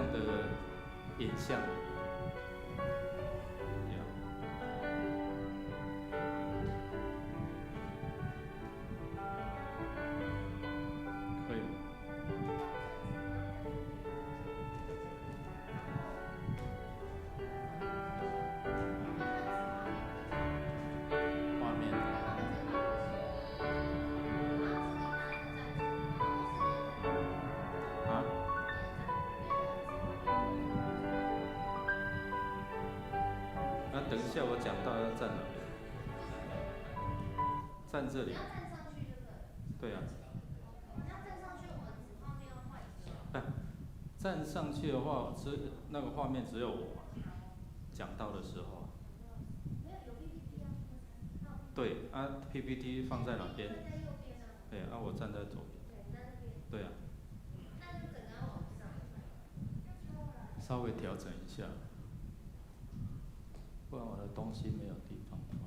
樣的影像。對啊。可以嗎？畫面。啊？那等一下我講到要站哪邊？站這裡。對啊。站上去的話，只那個畫面只有我講到的時候。對啊，PPT 放在哪邊？對啊，我站在左邊。對啊。稍微調整一下，不然我的東西沒有地方放。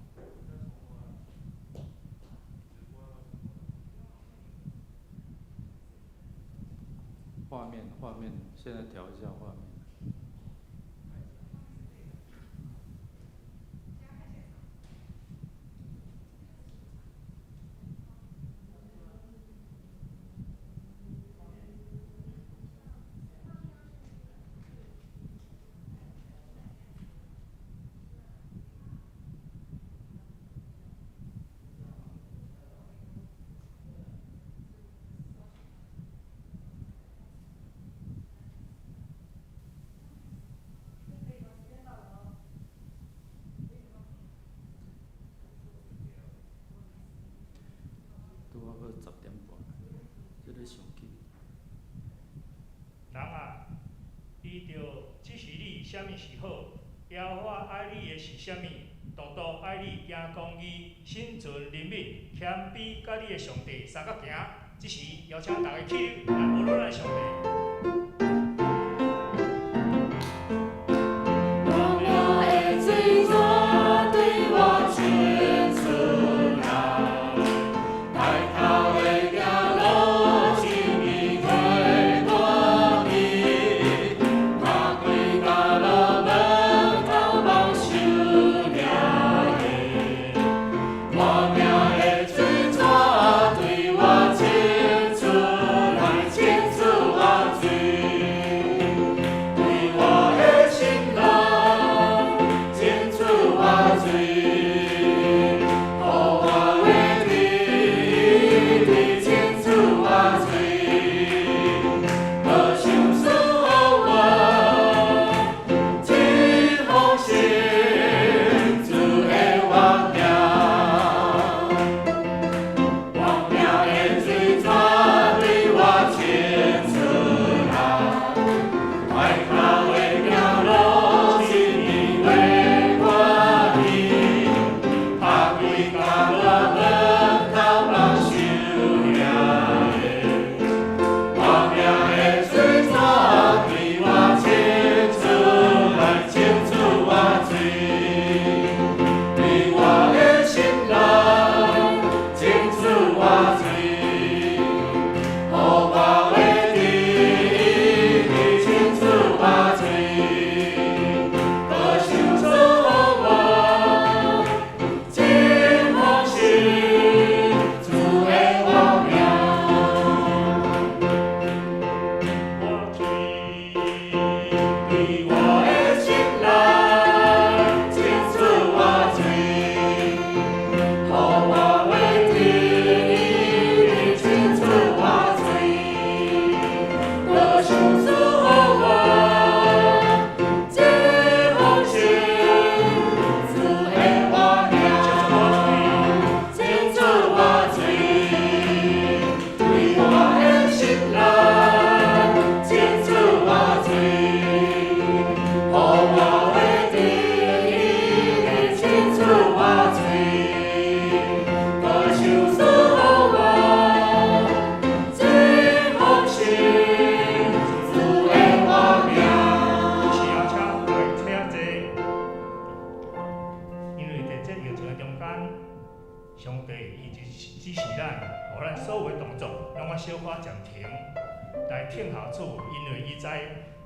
畫面，畫面，現在調一下畫面。拄仔好10點半，這个上緊。人啊，伊著指示你啥物是好，耶和華愛你的是啥物，獨獨愛你行公義、心存憐憫、謙卑，佮你的上帝相佮行。這時邀請大家起立來學咱的上帝。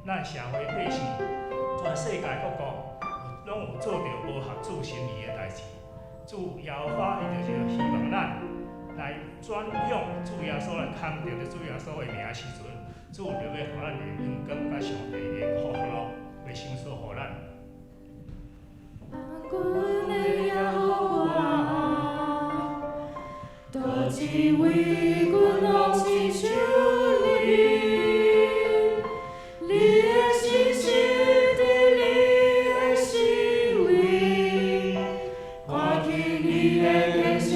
咱社會百姓，全世界各國攏有做著無合主心意的代誌。主耶和華伊就是希望咱來轉向主耶穌，來牽著著主耶穌的名的時陣，主就欲予咱的榮光佮上帝的福樂，欲賞賜予咱。萬軍的耶和華，佗一位君王親像你，你的信實佇你的四圍，看起你的見識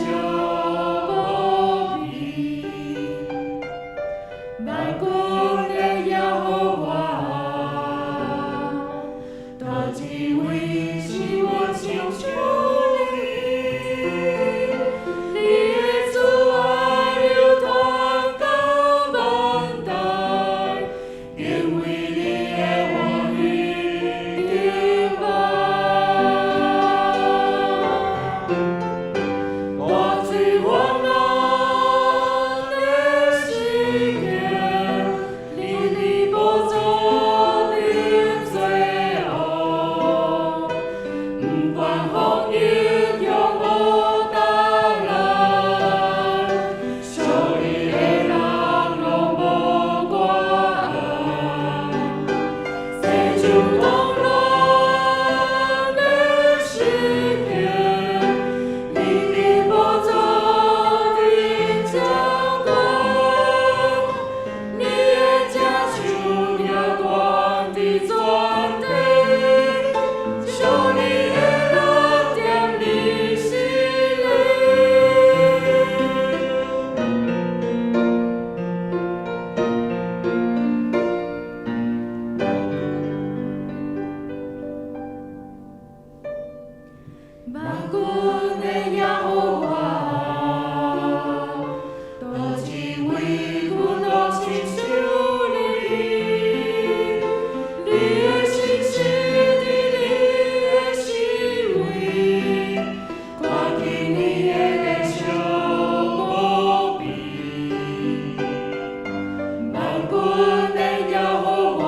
無比。萬軍的耶和華，佗一位是阮親像你，你的慈愛流傳到萬代，敬畏你的歡喜敬拜。大水泛濫的時刻，你佇寶座頂做王，不管風英雄無大難，屬你的人攏無掛礙。世上動亂的時刻，你佇寶座頂掌權，你的正手也懸佇全地，屬你的人踮你心裡。萬軍的耶和華，佗一位君王親像你，你的信實佇你的四圍，看起你的見識無比。萬軍的耶和華，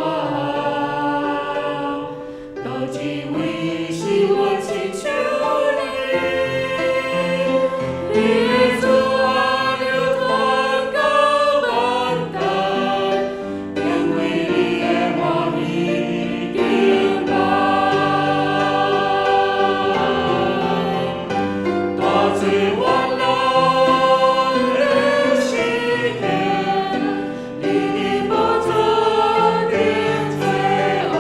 佗一位是阮親像你，你的慈愛流傳到萬代，敬畏你的歡喜敬拜。大水泛濫的時刻，你佇寶座頂做王，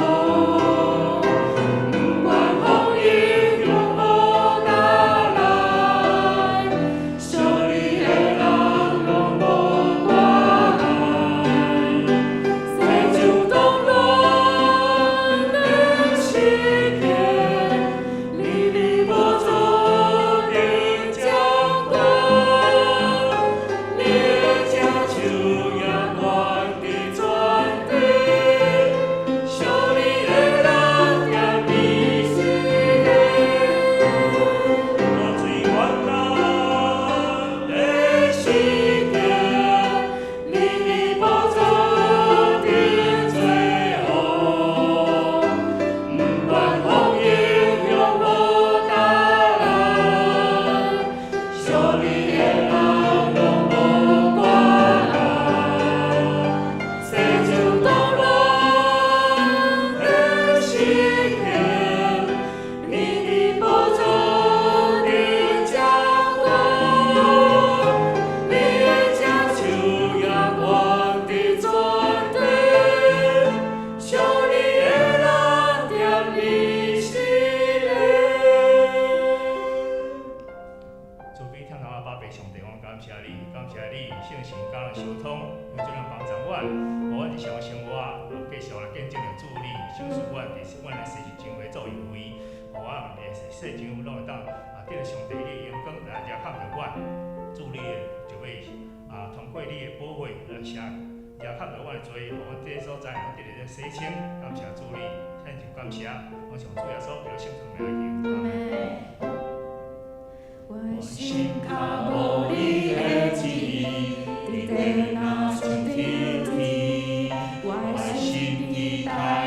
不管風英雄無大難，屬你的人攏無掛礙。世上動亂的時刻，你佇寶座頂掌權，你的正手也懸佇全地，屬你的人踮你心裡。大水泛濫的時刻，你佇寶座頂做王，不管風英雄無大難，屬你的人攏無掛礙。世上動亂的時刻，你佇寶座頂掌權，你的正手也懸佇全地，屬你的人踮你心裡。慈悲疼痛的阿爸父上帝，我感謝你，感謝你聖神佮咱相通，有這樣幫助阮，予阮日常生活繼續來見證著主你，賞賜阮佇阮的世上會做有為，予阮佇世上攏會當得著上帝你的榮光來遮看著阮，主你的就欲通過你的寶血來寫遮看著阮的罪，予阮這個所在攏得著這洗清，感謝主你，獻上感謝，我向主耶穌基督聖名求，阿門。我心較無你的旨意，佇地若像天天，我的心期待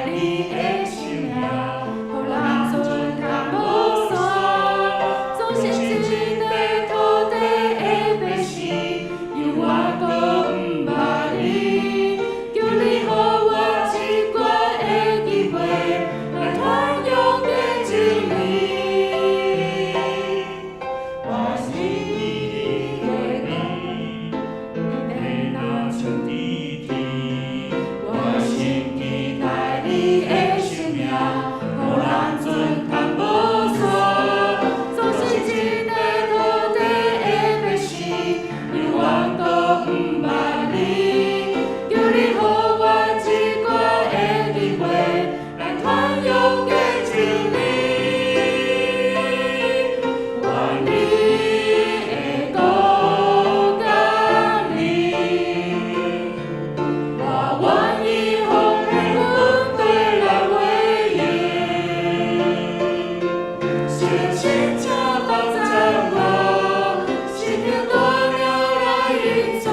誠心請幫贊我，聖經帶領來引帶，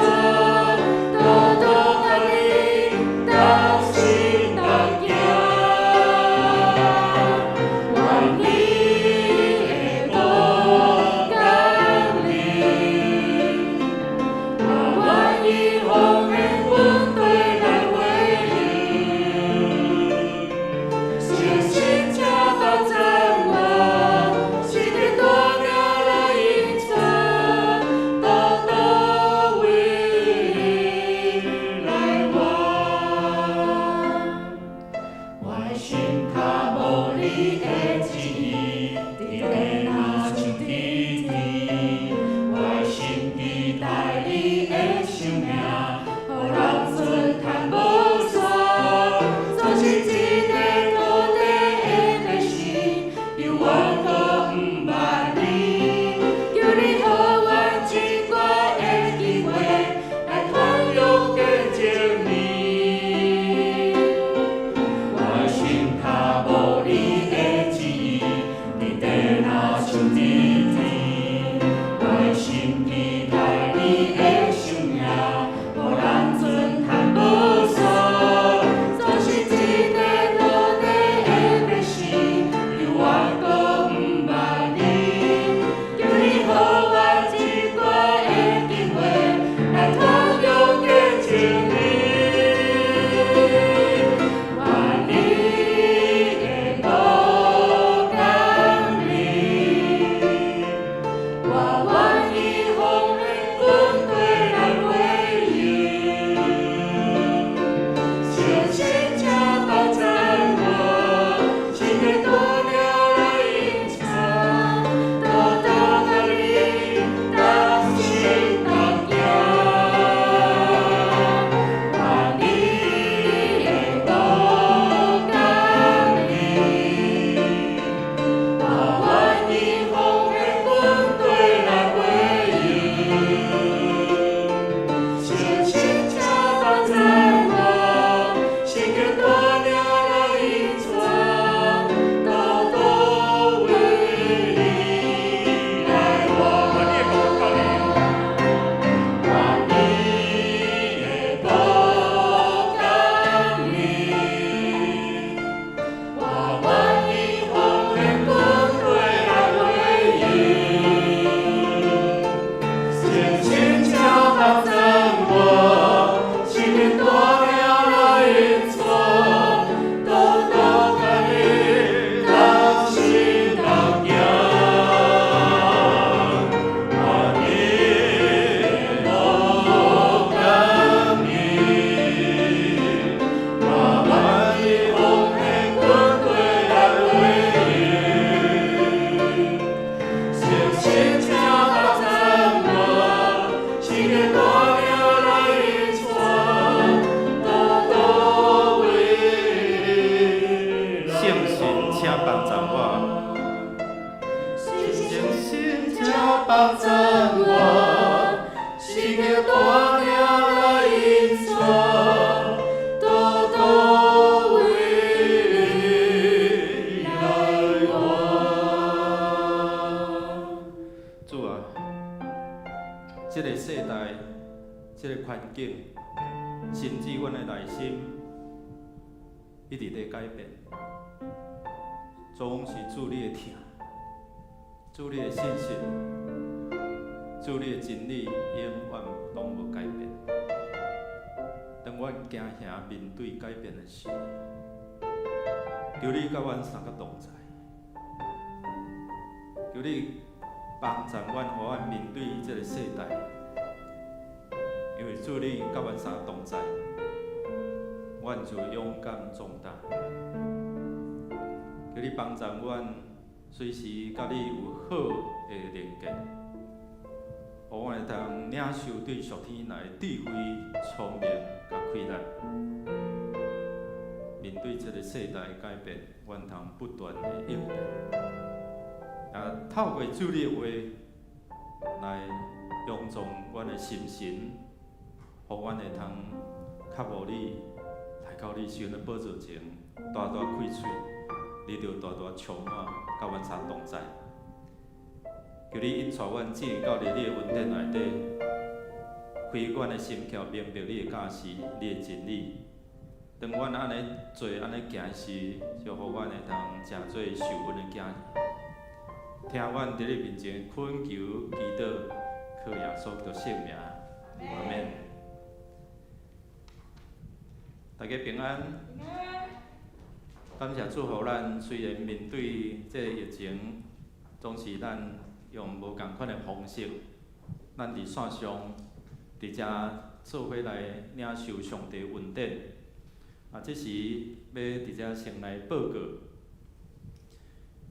倒倒佮你同心同行。願你的國降臨，我願意奉獻軍隊來回應。誠心請幫贊我，聖經帶領來引帶，倒倒為你來活。我的心跤無你的旨意，佇地若像佇天。我的心期待你的生命，予人尊趁無煞。總是這塊土地的百姓，猶原閣毋捌你。求你予阮一掛的機會，來傳揚見證你。我的心跤無你的旨意，佇地若像佇天。我的心期待你的生命，予人尊趁無煞。總是這塊土地的百姓，猶原閣毋捌你。求你予阮一掛的機會，來傳揚見證你。願你的國降臨，我願意奉獻軍隊來回應。誠心請幫贊我，聖經帶領來引帶，倒倒佮你同心同行。願你的國降臨，我願意奉獻軍隊來回應。誠心請幫贊我，聖經帶領來引帶，倒倒為你來活。願你的國降臨，願你的國降臨，我願意奉獻軍隊來回應。誠心請幫贊我，聖經帶領來引帶，倒倒佮你同心同行。願你的國降臨，我願意奉獻軍隊來回應。誠心請幫贊我，聖經帶領來引帶，倒倒為你聖神請幫贊我，誠心請幫贊我，聖經帶領來引帶，倒倒為你來活。主啊，這个世代、這个環境，甚至阮的內心，一直咧改變，總是主你的疼，主你的信實，主你的真理，永遠攏無改變。當阮驚嚇面對改變的時，求你佮阮三個同在，求你幫助阮，予阮面對這個世代，因為主你佮阮三同在，阮就勇敢壯膽。求你幫助阮，隨時佮你有好的連結，予阮會當領受對屬天來的智慧、聰明佮氣力。面對這個世代的改變，阮通不斷的應變，也透過主你的話來強壯阮的心神，予阮會通較無你來到你施恩的寶座前，大大開喙，你就大大充滿，佮阮三同在。求你引帶阮進入到你的恩典內底，開阮的心竅，明白你的教示、你的真理。當阮按呢做、按呢行時，就予阮會當成做受恩的囝兒。聽阮佇你面前懇求祈禱，靠耶穌基督聖名，阿門。大家平安。感謝主，予咱雖然面對這个疫情，總是咱用無仝款的方式，咱佇線上佇遮做伙來領受上帝恩典。啊，這時欲佇遮先來報告，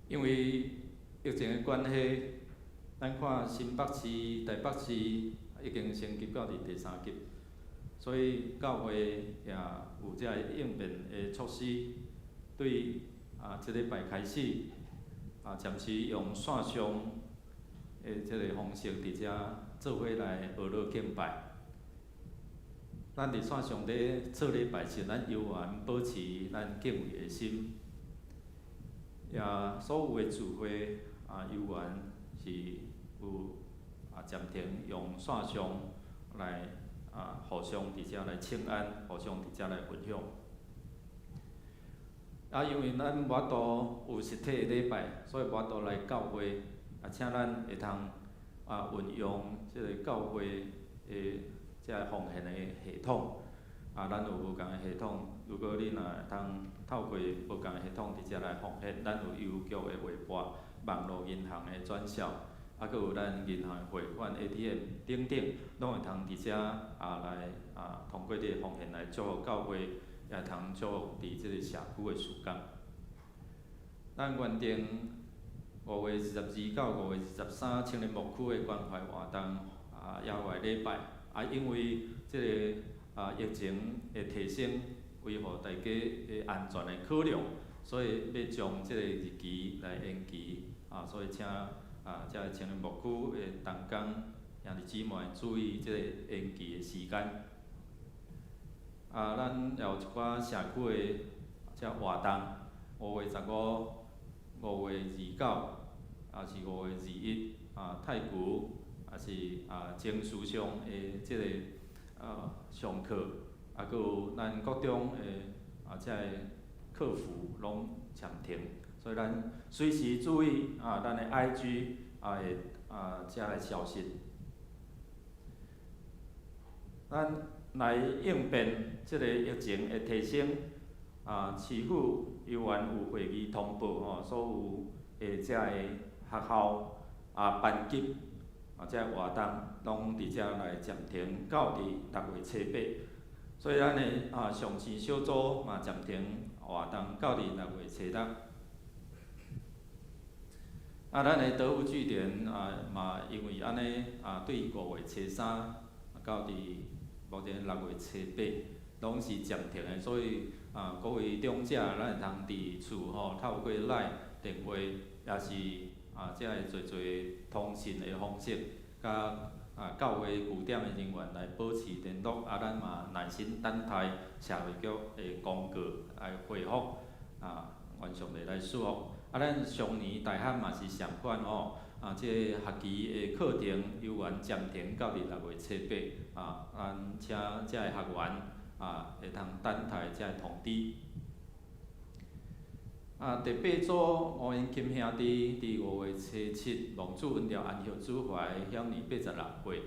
因為疫情的關係，咱看新北市、台北市已經升級到佇第三級，所以教會也有這个應變的措施，對啊，這禮拜開始啊，暫時用線上的這个方式佇遮做伙來學樂敬拜。咱佇線上咧做禮拜時，咱猶原保持咱敬畏的心，也所有的聚會啊，猶原是有啊暫停用線上來啊互相佇遮來請安，互相佇遮來分享。啊，因為咱無法度有實體的禮拜，所以無法度來教會，啊，請咱會通啊運用這个教會的這个奉獻的系統，啊，咱有無仝的系統。如果你若會通透過無仝的系統佇遮來奉獻，咱有郵局的劃撥、網路銀行的轉銷，啊，閣有咱銀行的匯款 ATM 等等，攏會通佇遮啊來啊通過你的奉獻來祝福教會，也會通祝福佇這个社區的事工。咱原定5月22到5月23青年牧區的關懷活動啊，野外禮拜。啊，因為這个啊疫情的提升，維護大家的安全的考量，所以欲將這个日期來延期。啊，所以請啊這个青年牧區的同工兄弟姊妹注意這个延期的時間。啊，咱也有一寡社區的這活動，5月15、5月29，也是5月21，啊，太古。也是啊，情緒上的這个上課，啊，閣有咱國中的啊，這个課輔攏暫停，所以咱隨時注意啊，咱的 IG 啊會啊這个消息。咱來應變這个疫情的提升，啊，市府猶原有會議通報吼，所有的這个學校啊班級。啊，這个活動攏佇遮來暫停到佇6月初8，所以咱的啊上線小組嘛暫停活動到佇6月初6。啊，咱的德福據點啊嘛因為按呢啊，對5月初3到佇目前6月初8攏是暫停的，所以啊各位長者咱會通佇厝吼透過 LINE 電話，也是。啊，這个濟濟通訊的方式，佮啊教會據點的人員來保持聯絡，啊，咱嘛耐心等待社會局的公告來回覆，啊，願上帝來賜福。啊，咱雙年大漢嘛是相款吼，啊，這個學期的課程猶原暫停到佇6月初8，啊，咱請這个學員啊會通等待這个通知。啊，第八組吳英金兄弟佇5月初7望主恩召安息主懷，享年86歲。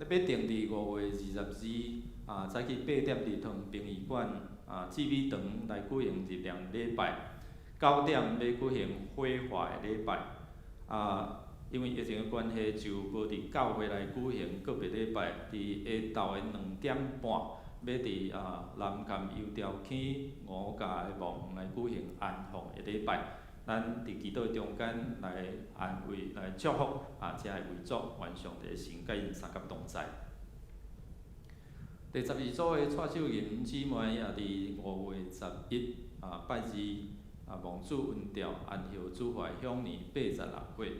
咧欲定佇5月22啊，早起8點佇桃園殯儀館啊，姊美堂來舉行入殮禮拜。9點欲舉行火化的禮拜。啊，因為疫情的關係，就無佇教會來舉行告別禮拜。佇下晝的2點半，欲佇啊南崁油條坑吳家的墓園來舉行安放的禮拜，咱佇祈禱中間來安慰、來祝福啊，遮个遺族，願上帝神佮𪜶相佮同在。第12組的蔡秀銀姊妹也佇5月11啊拜二啊望主恩召安息主懷，享年86歲。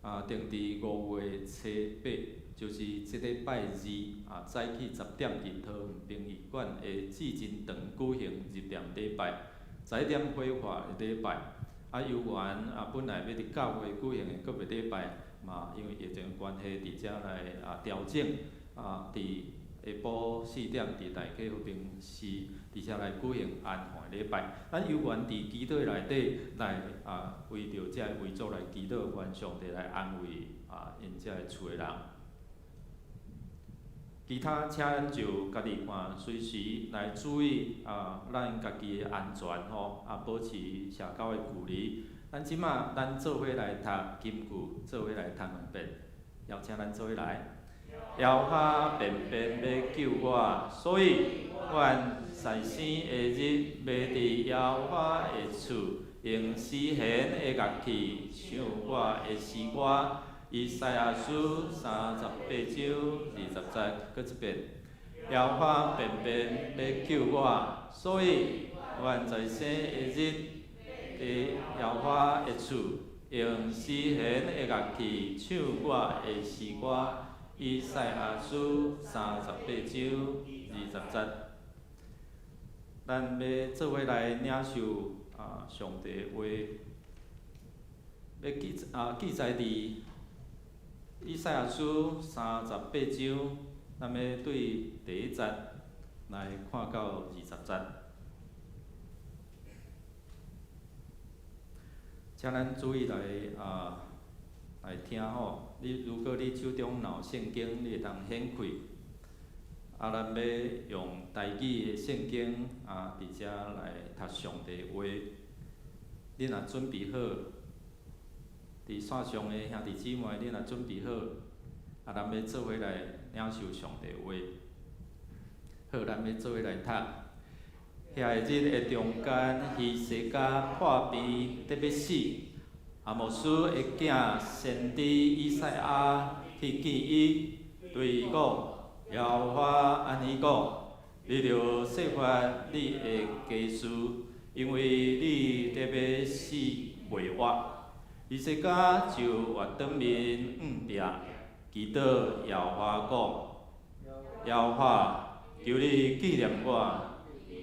啊，定佇5月初8，就是這禮拜二啊，早起10點佇桃園殯儀館的至真堂舉行入殮禮拜，11點火化的禮拜。啊，犹原啊，本來欲佇教會舉行的告別禮拜，嘛因為疫情關係，佇遮來啊調整，啊，佇下晡4點佇大溪和平寺佇遮來舉行安放的禮拜。咱猶原佇祈禱內底來啊，為著遮個遺族來祈禱，願上帝來安慰啊，𪜶遮个厝的人。其他，請咱就家己看，隨時來注意啊，咱家己的安全吼，啊，保持社交的距離。咱這馬咱做伙來讀金句，做伙來讀兩遍，邀請咱做伙來。耶和華變變欲救我，所以阮在生的日，欲佇耶和華的厝，用絲弦的樂器唱我的詩歌。以賽亞書38章20節，閣一遍。耶和華變變欲救我，所以阮在生的日，佇耶和華的厝，用絲弦的樂器唱我的詩歌。以賽亞書38章20節。咱欲做伙來領受啊上帝話，欲記啊記載佇以賽亞書三十八章，咱欲對第一節來看到20節。請咱注意來啊來聽吼。你如果你手中若有聖經，你會當掀開。啊，咱欲用台語的聖經啊，佇遮來讀上帝話。你若準備好，佇線上的兄弟姊妹，你若準備好，啊，咱欲做伙來領受上帝話。好，咱欲做伙來讀。遐个日的中間，希西家破病得欲死，亞摩斯的囝先知以賽亞去見伊，對伊講：耶和華按呢講，你著設法你的家事，因為你得欲死袂活。希西家就越轉面向壁，祈禱耶和華講：耶和華，求你紀念我，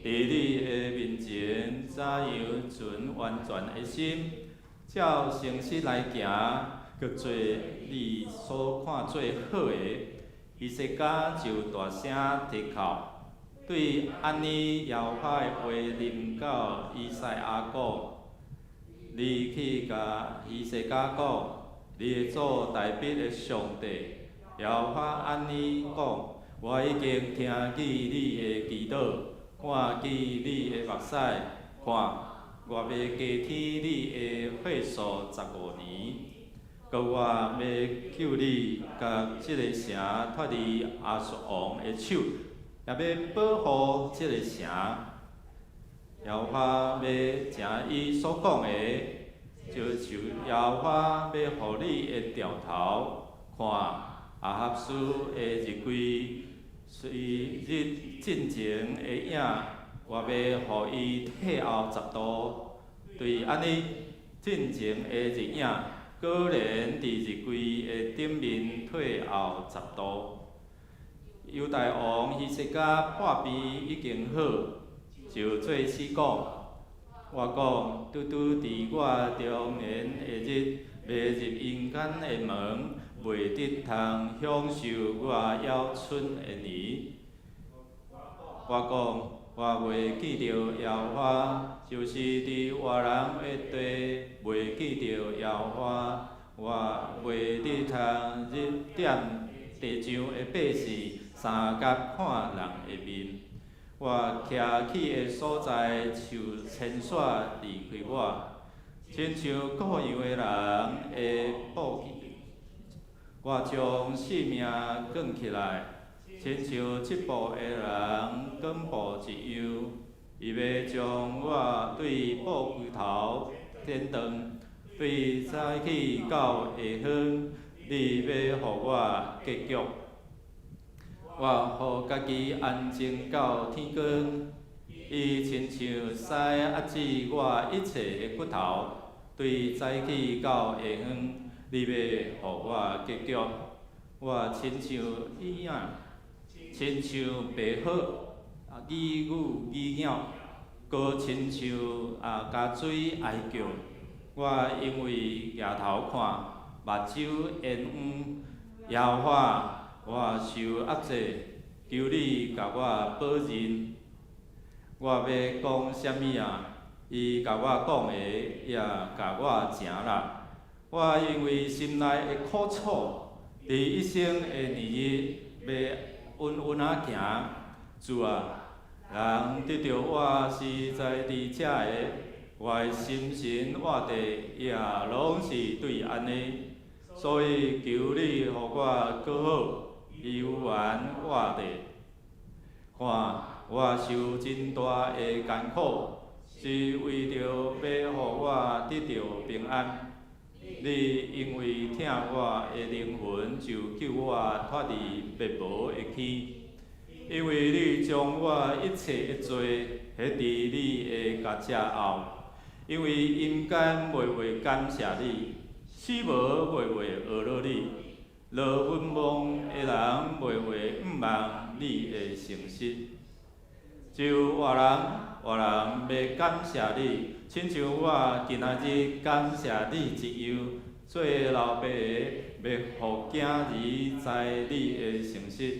佇你的面前怎樣存完全的心，照誠實來行，閣做你所看做好的。希西家就大聲啼哭，對按呢耶和華的話臨到以賽亞講：你去共希西家講，你的祖大衛的上帝耶和華按呢講：我已經聽見你的祈禱，看見你的目屎，看，我欲加添你的歲數15年，閣我欲救你，共這個城脫離亞述王的手，也欲保護這個城。耶和華欲成伊所講的，就是耶和華欲予你的兆頭，看，亞哈斯的日規隨日進前的影，我欲予伊退後10度。對按呢進前的日影，果然佇日規的頂面退後十度。猶大王希西家破病已經好，就做詩講：我講，拄拄佇我中年的日，欲入陰間的門，袂得通享受我猶存的年。我講，我袂記著耶和華，就是佇活人的地袂記著耶和華，我袂得通入踮地上的百姓相佮看人的面。我徛起的所在，樹牽索離開我，親像羔羊的人的布器。我將性命捲起來，親像織布的人捲布一樣。伊欲將我對布規頭剪斷，對早起到下昏，你欲予我結局。我予家己安靜到天光，伊親像獅壓制我一切的骨頭，對早起到下昏，你欲予我結局。我親像椅仔，親像白鶴，啊，語語擬鳥，閣親像啊，家水哀叫。我因為舉頭看，目睭緣遠，耶和華，我受壓制，求你共我保認。我欲講啥物啊？伊共我講的也共我成啦。我因為心內的苦楚，佇一生的年日，欲穩穩仔行。主啊，人得著我是在佇遮的，我的心神活地也攏是對按呢。所以求你予我閣好，猶原活地。看，我受真大的艱苦，是為著欲予我得著平安。你因為疼我的靈魂，就救我脫離滅無的坑。因為你將我一切的罪彼佇你的鵰脊後，因為陰間袂會感謝你，死無袂會呵咾你，落墳墓的人袂會向望你的誠實。就活人，活人欲感謝你，親像我今仔日感謝你一樣。做老爸的欲予囝兒知你的誠實。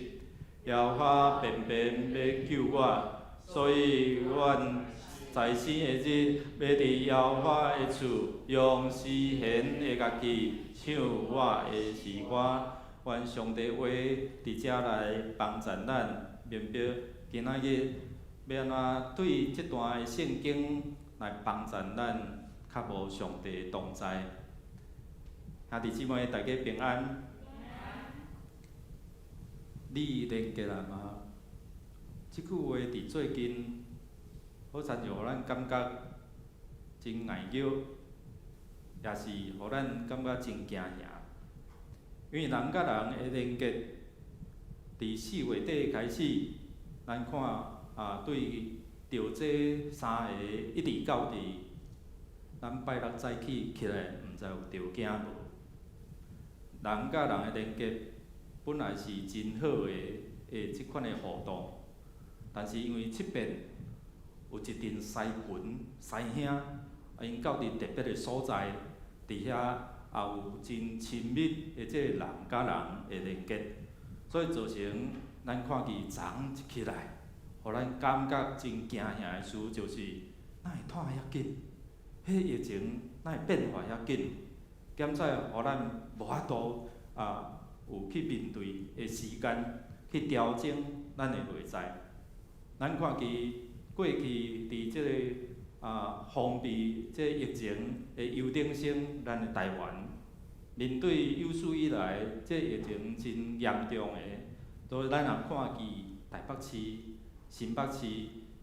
耶和華便便欲救我，所以阮在生的日，欲佇耶和華的厝，用絲弦的樂器唱我的詩歌。願上帝話佇遮來幫助咱明白今仔日欲按怎對這段的聖經來幫助咱較無上帝同在。兄弟姊妹，大家平安。你連結了嗎？這句話佇最近，好親像予咱感覺真硬腳，也是予咱感覺真驚嚇。因為人佮人的連結，佇4月底開始，咱看啊，對著這三个一直到佇咱拜六早起起來，毋知有著驚無？人佮人的連結本來是真好的的這款的互動，但是因為這邊有一陣師群師兄，啊，𪜶到佇特別的所在，佇遐也有真親密的這個人佮人的連結，所以造成咱看見早一起來，予咱感覺真驚嚇的事，就是哪會湠遐緊？彼個疫情哪會變化遐緊？兼且予咱無法度啊有去面對的時間，去調整咱的內在。咱看見過去佇這個啊防備這個疫情的優等生，咱的台灣，面對有史以來這個疫情真嚴重的，所以咱若看見台北市、新北市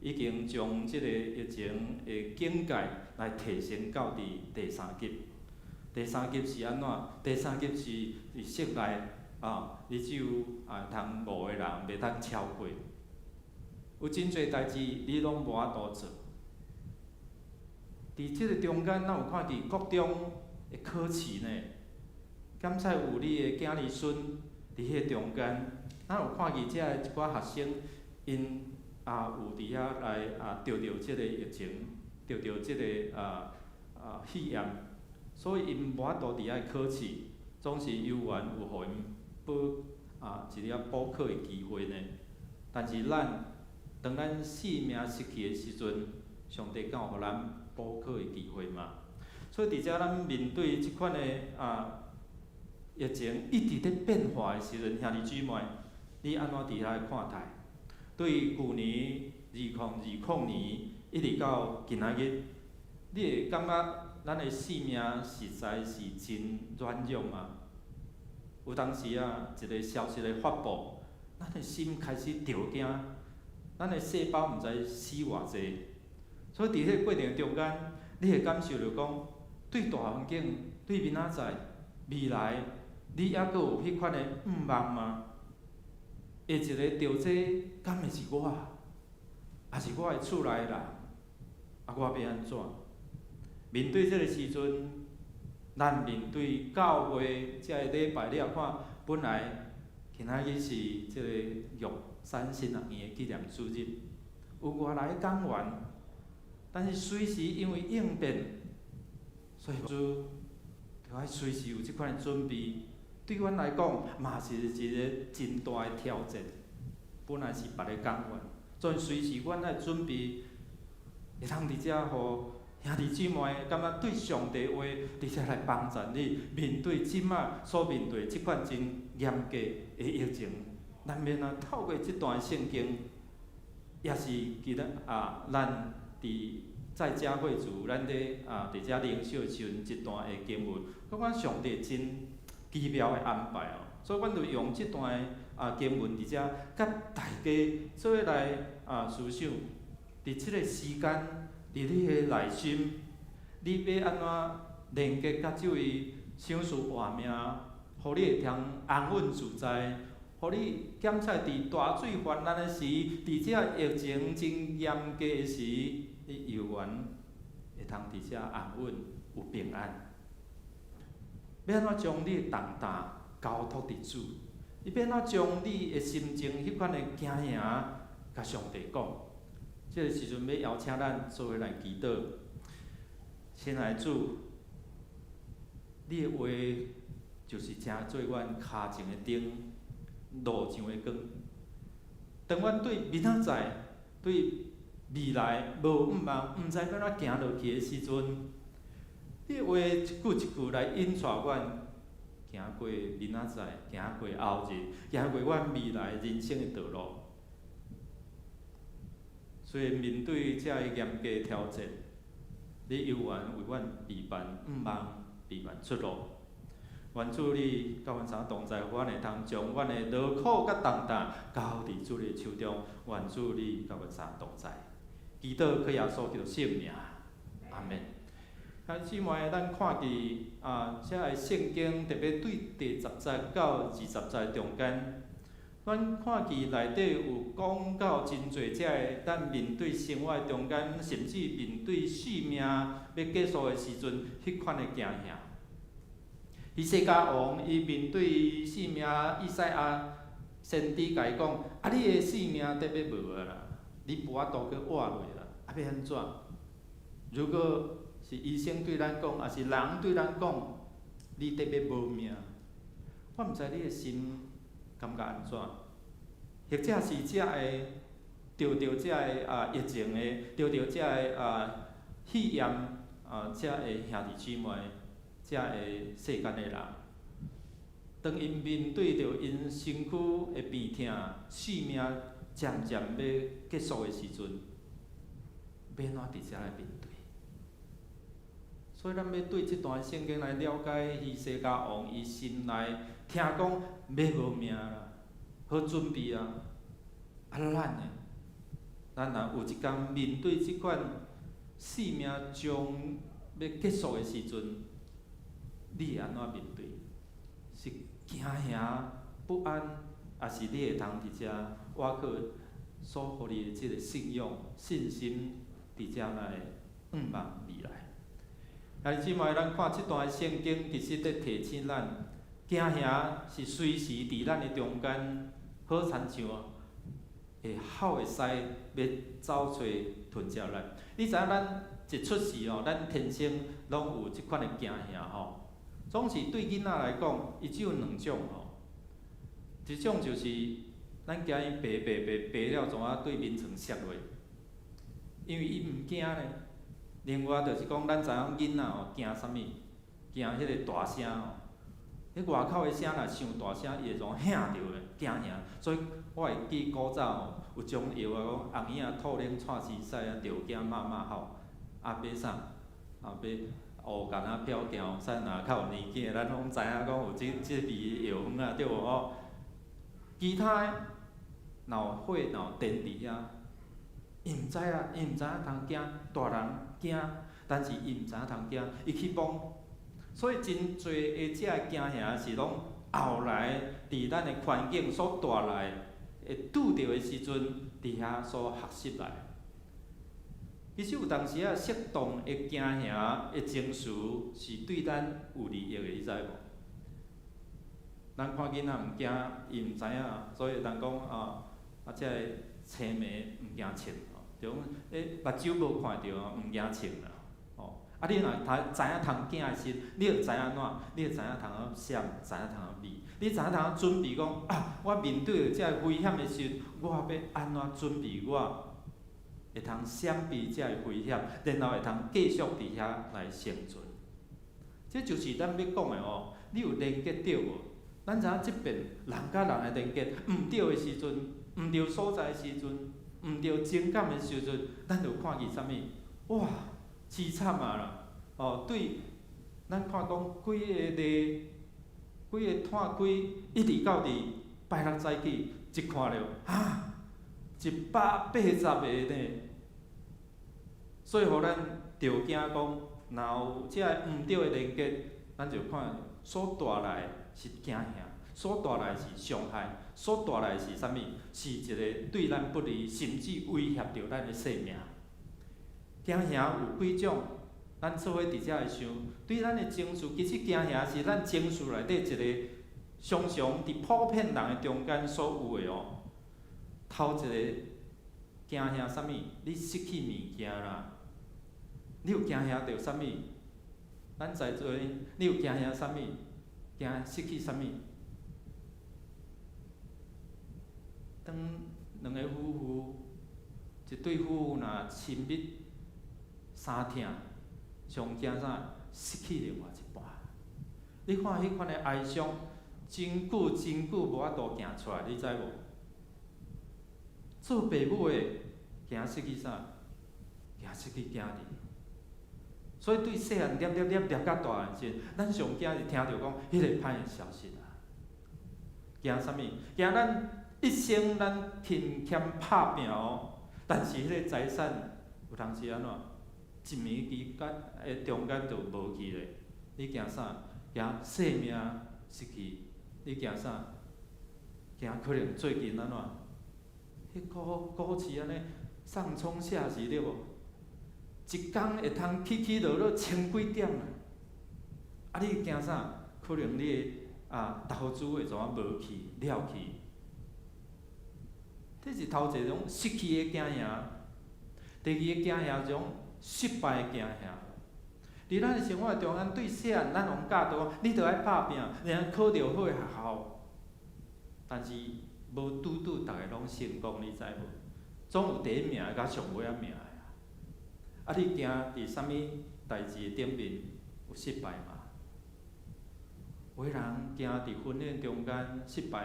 已經將這個疫情的警戒來提升到佇第三級。第三級是按怎？第三級是佇室內啊，你只有啊通五個人，袂當超過。有真濟代誌你攏無法度做。佇這個中間，咱有看見國中的考試呢？敢使有你的囝兒孫佇彼個中間，咱有看見遮的一寡學生，𪜶也有佇遐來啊著著這個疫情，著著這個啊啊肺炎，所以𪜶無法度佇遐考試，總是猶原有予𪜶補啊一個補考的機會呢。但是咱當咱性命失去的時陣，上帝敢有予咱補考的機會嗎？所以佇遮咱面對這款的啊疫情一直咧變化的時陣，兄弟姊妹，你按怎佇遐看待？對舊年2020年一直到今仔日，你會感覺咱的性命實在是真軟弱嗎？有當時啊，一個消息的發布，咱的心開始著驚，咱的細胞毋知死偌濟。所以佇彼個過程中間，你會感受著講，對大環境、對明仔載、未來，你猶閣有彼款的向望嗎？下一個著這敢會是我？抑是我的厝內人？啊，我欲按怎？面對這個時陣，咱面對教會這个禮拜，你若看，本來今仔日是這個玉山神學院的紀念主日，有外來講員，但是隨時因為應變，所以主著愛隨時有這款的準備，對阮來講嘛是一個真大的挑戰。本來是別个講法，所以隨時阮愛準備，會通佇遮予兄弟姊妹感覺對上帝話佇遮來幫助你面對這馬所面對這款真嚴格的疫情。難免啊，透過這段聖經，也是記得啊，咱佇在遮會主，咱咧啊佇遮靈修的時陣，這段的經文，感覺上帝真奇妙的安排哦。所以，阮就用這段啊經文佇遮，佮大家做伙來啊思想，佇這個時間，佇你的內心，你欲按怎連結佮這位賞賜活命，予你會通安穩自在，予你減少佇大水泛濫的時，佇這疫情真嚴格的時，你猶原會通佇遮安穩有平安。欲按怎將你的重擔交託佇主？你欲按怎將你的心情彼款的驚嚇，共上帝講？這個時陣欲邀請咱做伙來祈禱。親愛的主，你的話就是成做阮跤前的燈，路上的光。當阮對明仔載、對未來無向望，毋知欲按怎行落去的時陣，你的話一句一句來引帶阮行過明仔載，行過後日，行過阮未來人生的道路。所以面對這个嚴格的挑戰，你猶原為阮預辦向望，預辦出路。願主你佮阮三同在，予阮會通將阮的勞苦佮重擔交佇主你的手中。願主你佮阮三同在。祈禱靠耶穌基督聖名，阿門。兄弟姊妹，咱看見啊，這个聖經特別對第十節到二十節中間，咱看見內底有講到真濟這个咱面對生活中間，甚至面對性命欲結束的時陣，彼款的驚嚇。希西家王伊面對性命，以賽亞先知共伊講：啊，你的性命得欲無啊啦，你無法度閣活落啦，啊，欲按怎？如果是醫生對咱講，抑是人對咱講，你得欲無命，我毋知你的心感覺按怎，或者是這个著著這个啊疫情的，著著這个啊肺炎啊這个兄弟姊妹，這个世間的人，當𪜶面對著𪜶身軀的病痛，性命漸漸欲結束的時陣，欲按怎佇遮來面對？所以咱欲對這段聖經來了解希西家王伊心內聽講欲無命啦，好準備啊！啊，咱呢？咱若有一工面對這款性命將欲結束的時陣，你會按怎面對？是驚嚇不安，抑是你會通佇遮倚靠所予你的這個信仰、信心，佇遮來向望未來？兄弟姊妹，咱看這段聖經，其實佇提醒咱，驚嚇是隨時佇咱的中間，好親像會吼的獅欲走揣吞食咱。你知影咱一出世哦，咱天生攏有這款的驚嚇吼。總是對囡仔來講，伊只有兩種吼。一種就是咱驚伊爬爬爬爬了，怎啊對眠床摔落，因為伊毋驚咧。另外就是講，咱知影囡仔吼驚啥物？驚彼个大聲吼。彼外口的聲若傷大聲，伊會怎嚇著的，驚嚇。所以我會記古早吼，有種藥啊，講紅嬰仔吐奶蔡司屎啊，著驚媽媽吼。啊，買啥？啊，買烏矸仔飄行，使若較有年紀的，咱攏知影講有這這味藥方啊，對無吼？其他的，若有火，若有電佇遐，伊毋知啊，伊毋知影通驚，大人驚，但是伊毋知影通驚，伊去摸。所以真濟的這个驚嚇是攏後來佇咱的環境所帶來會拄著的時陣，佇遐所學習來。其實有當時啊，適當的驚嚇的情緒是對咱有利益的，你知無？咱看囡仔毋驚，伊毋知影，所以人講啊，啊，這个青盲毋驚銃吼，就講欸目睭無看著，毋驚銃啦，吼，啊，你若知影通驚的時，你就知影按怎？你就知影通怎閃，知影通怎避。你知影通怎準備講啊？我面對著這个危險的時，我欲按怎準備？我會通閃避這个危險，然後會通繼續佇遐來生存。這就是咱欲講的哦。你有連結著無？咱知影這遍人佮人的連結，毋對的時陣，毋對所在的時陣，毋對情感的時陣，咱就看見啥物？哇，淒慘啊啦！哦，對，咱看講幾个例，幾个湠開，一直到佇拜六早起，一看著，哈，180個呢。所以，予咱著驚講，若有這个毋對的連結，咱就看所帶來的是驚嚇，所帶來的是傷害，所帶來的是啥物？是一个對咱不利，甚至威脅著咱的性命。驚嚇有幾種？咱做伙佇遮會想，對咱的情緒，其實驚嚇是咱情緒內底一个常常佇普遍人的中間所有的哦。頭一个驚嚇啥物？你失去物件啦。你有驚嚇著啥物？咱在座，你有驚嚇啥物？驚失去啥物？當兩个夫婦，一對夫婦若親密相疼，上驚啥？失去另外一半。你看彼款的哀傷，真久真久無法度行出來，你知無？做爸母的驚失去啥？驚失去囝兒。所以對細漢粒粒粒粒甲大漢時，咱上驚是聽著講彼个歹的消息啊！驚啥物？驚咱一生咱勤儉拍拚哦，但是彼个財產有當時按怎？一暝之間的中間就無去咧。你驚啥？驚性命失去。你驚啥？驚可能最近按怎？彼股市按呢上衝下洗對無？一工會通起起落落千幾點啊！啊，你驚啥？可能你的投資會怎啊無去了去？這是頭一種失去的驚嚇，第二个驚嚇是種失敗的驚嚇。佇咱的生活中間，對細漢咱攏教導，你著愛拍拚，然後考著好的學校。但是無拄拄逐个攏成功，你知無？總有第一名的佮上尾仔名的。啊！你驚佇啥物代誌頂面有失敗嗎？有的人驚佇婚戀中間失敗，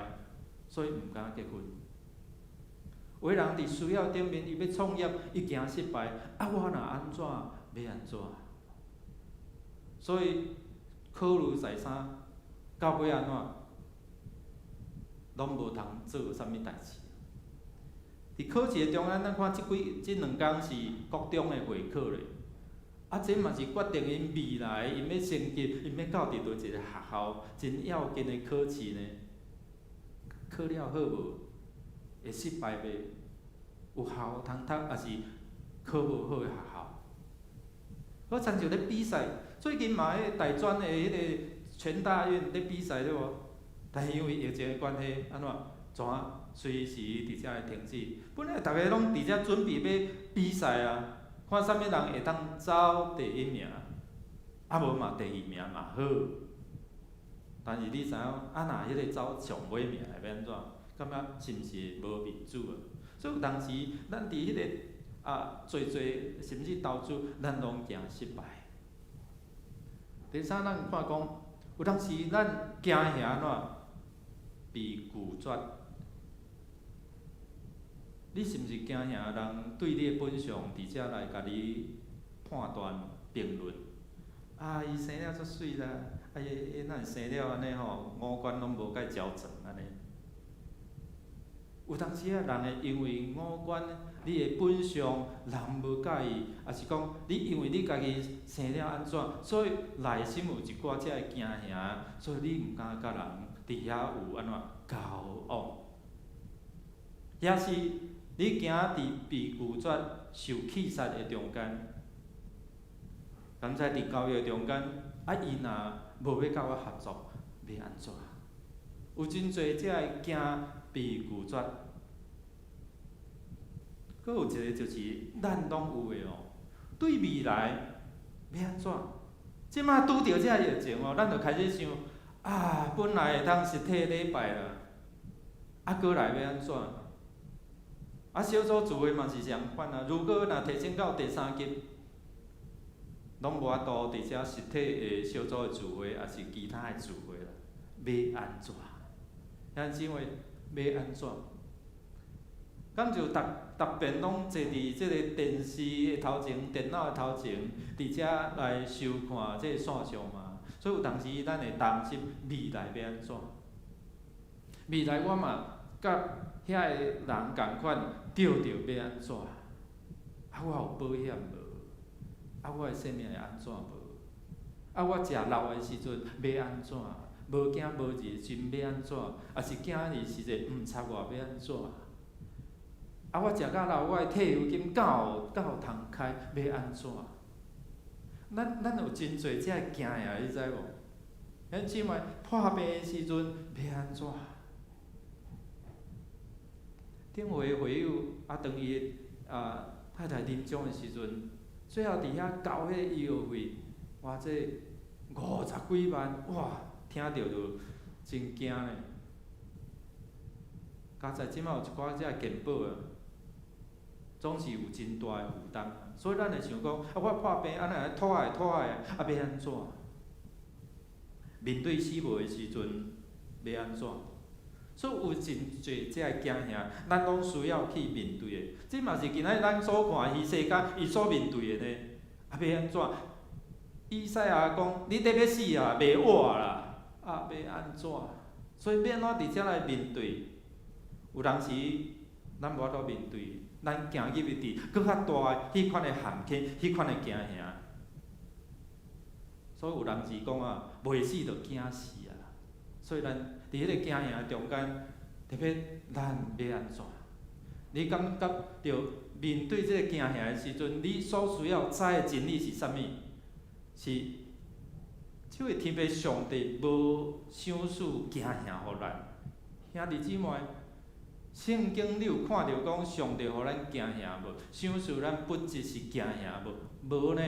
所以毋敢結婚。有的人佇需要頂面，伊欲創業，伊驚失敗。啊，我若按怎，欲按怎？所以考慮再三，到尾按怎，攏無通做啥物代誌。佇考試的中間，咱看這幾這兩工是國中的會考咧，啊，這嘛是決定𪜶未來𪜶欲升級，𪜶欲到佇佗一个學校，真要緊的考試呢。考了好無？會失敗袂？有校通讀，抑是考無好的學校？好親像咧比賽，最近嘛，彼个大專的彼个全大運咧比賽對無？但是因為疫情的關係，按怎？怎隨時佇遮會停止。本來逐个攏佇遮準備欲比賽啊，看啥物人會當走第一名，啊無嘛第二名嘛好。但是你知影，啊若彼个走上尾名的欲按怎？感覺是毋是無面子啊？所以有當時，咱佇彼个濟濟甚至投資，咱攏驚失敗。第三，咱看講，有當時咱驚嚇按怎？被拒絕。你是毋是驚嚇人對你的本相佇遮來共你判斷評論？啊，伊生了足媠啦，啊伊伊哪會生了按呢吼，五官攏無介焦轉按呢？有當時啊，人會因為五官，你的本相，人無佮意，抑是講你因為你家己生了按怎，所以內心有一寡這个驚嚇，所以你毋敢佮人佇遐有按怎交往。抑是你驚佇被拒絕、受棄殺的中間，敢知佇交易中間，啊，伊若無欲佮我合作，欲按怎？有真濟這个驚被拒絕。閣有一个就是咱攏有的哦，對未來欲按怎？這馬拄著這个疫情哦，咱就開始想啊，本來會通實體禮拜啦，啊，閣來欲按怎？啊，小組聚會嘛是相款啊。如果若提升到第三級，攏無法度佇遮實體的小組的聚會，抑是其他的聚會啦，欲按怎？兄弟姊妹，欲按怎？敢就逐逐遍攏坐佇這個電視的頭前、電腦的頭前，佇遮來收看這個線上嘛？所以有當時咱會擔心未來欲按怎？未來我嘛佮遐个人仝款，著著欲按怎？啊，我有保險無？啊，我的性命會按怎無？啊，我食老的時陣欲按怎？無囝無兒的時陣欲按怎？抑是囝兒時陣毋插我欲按怎？啊，我食甲老，我的退休金敢有通開，欲按怎？咱有真濟這个驚嚇，你知無？兄弟姊妹破病的時陣欲按怎？頂回會友啊，當伊的太太臨終的時陣，最後佇遐交彼個醫藥費，哇！這五十幾萬，哇！聽著就真驚呢。佳哉這馬有一寡這個健保啊，總是有真大的負擔，所以咱會想講，啊，我破病按呢拖下拖下，啊，欲按怎？面對死亡的時陣，欲按怎？所以有真濟這个驚嚇，咱攏需要去面對的。這嘛是今仔日咱所看希西家伊所面對的呢。啊，欲按怎？以賽亞講：你得欲死啊，袂活啦！啊，欲按怎？所以欲按怎佇遮來面對？有當時咱無法度面對，咱行入去佇閣較大的彼款的陷坑，彼款的驚嚇。所以有人是講啊，袂死就驚死啊！所以咱佇彼個驚嚇中間，特別咱欲按怎？你感覺著面對這個驚嚇的時陣，你所需要知的真理是啥物？是，這位天父上帝無賞賜驚嚇予咱，兄弟姊妹，聖經你有看著講上帝予咱驚嚇無？賞賜咱本質是驚嚇無？無呢？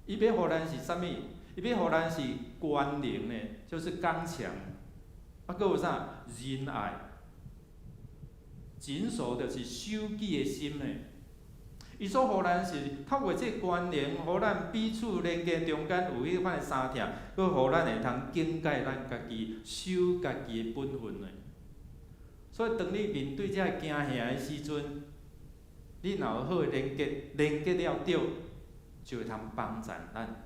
伊欲予咱是啥物？伊欲予咱是權能呢，就是剛強。啊，閣有啥？仁愛、謹守就是守己的心呢。伊所予咱是透過這個權能，予咱彼此連結中間有彼款的相疼，閣予咱會通警戒咱家己，守家己的本分呢。所以，當你面對這个驚嚇的時陣，你若有好的連結，連結了對，就會通幫助咱。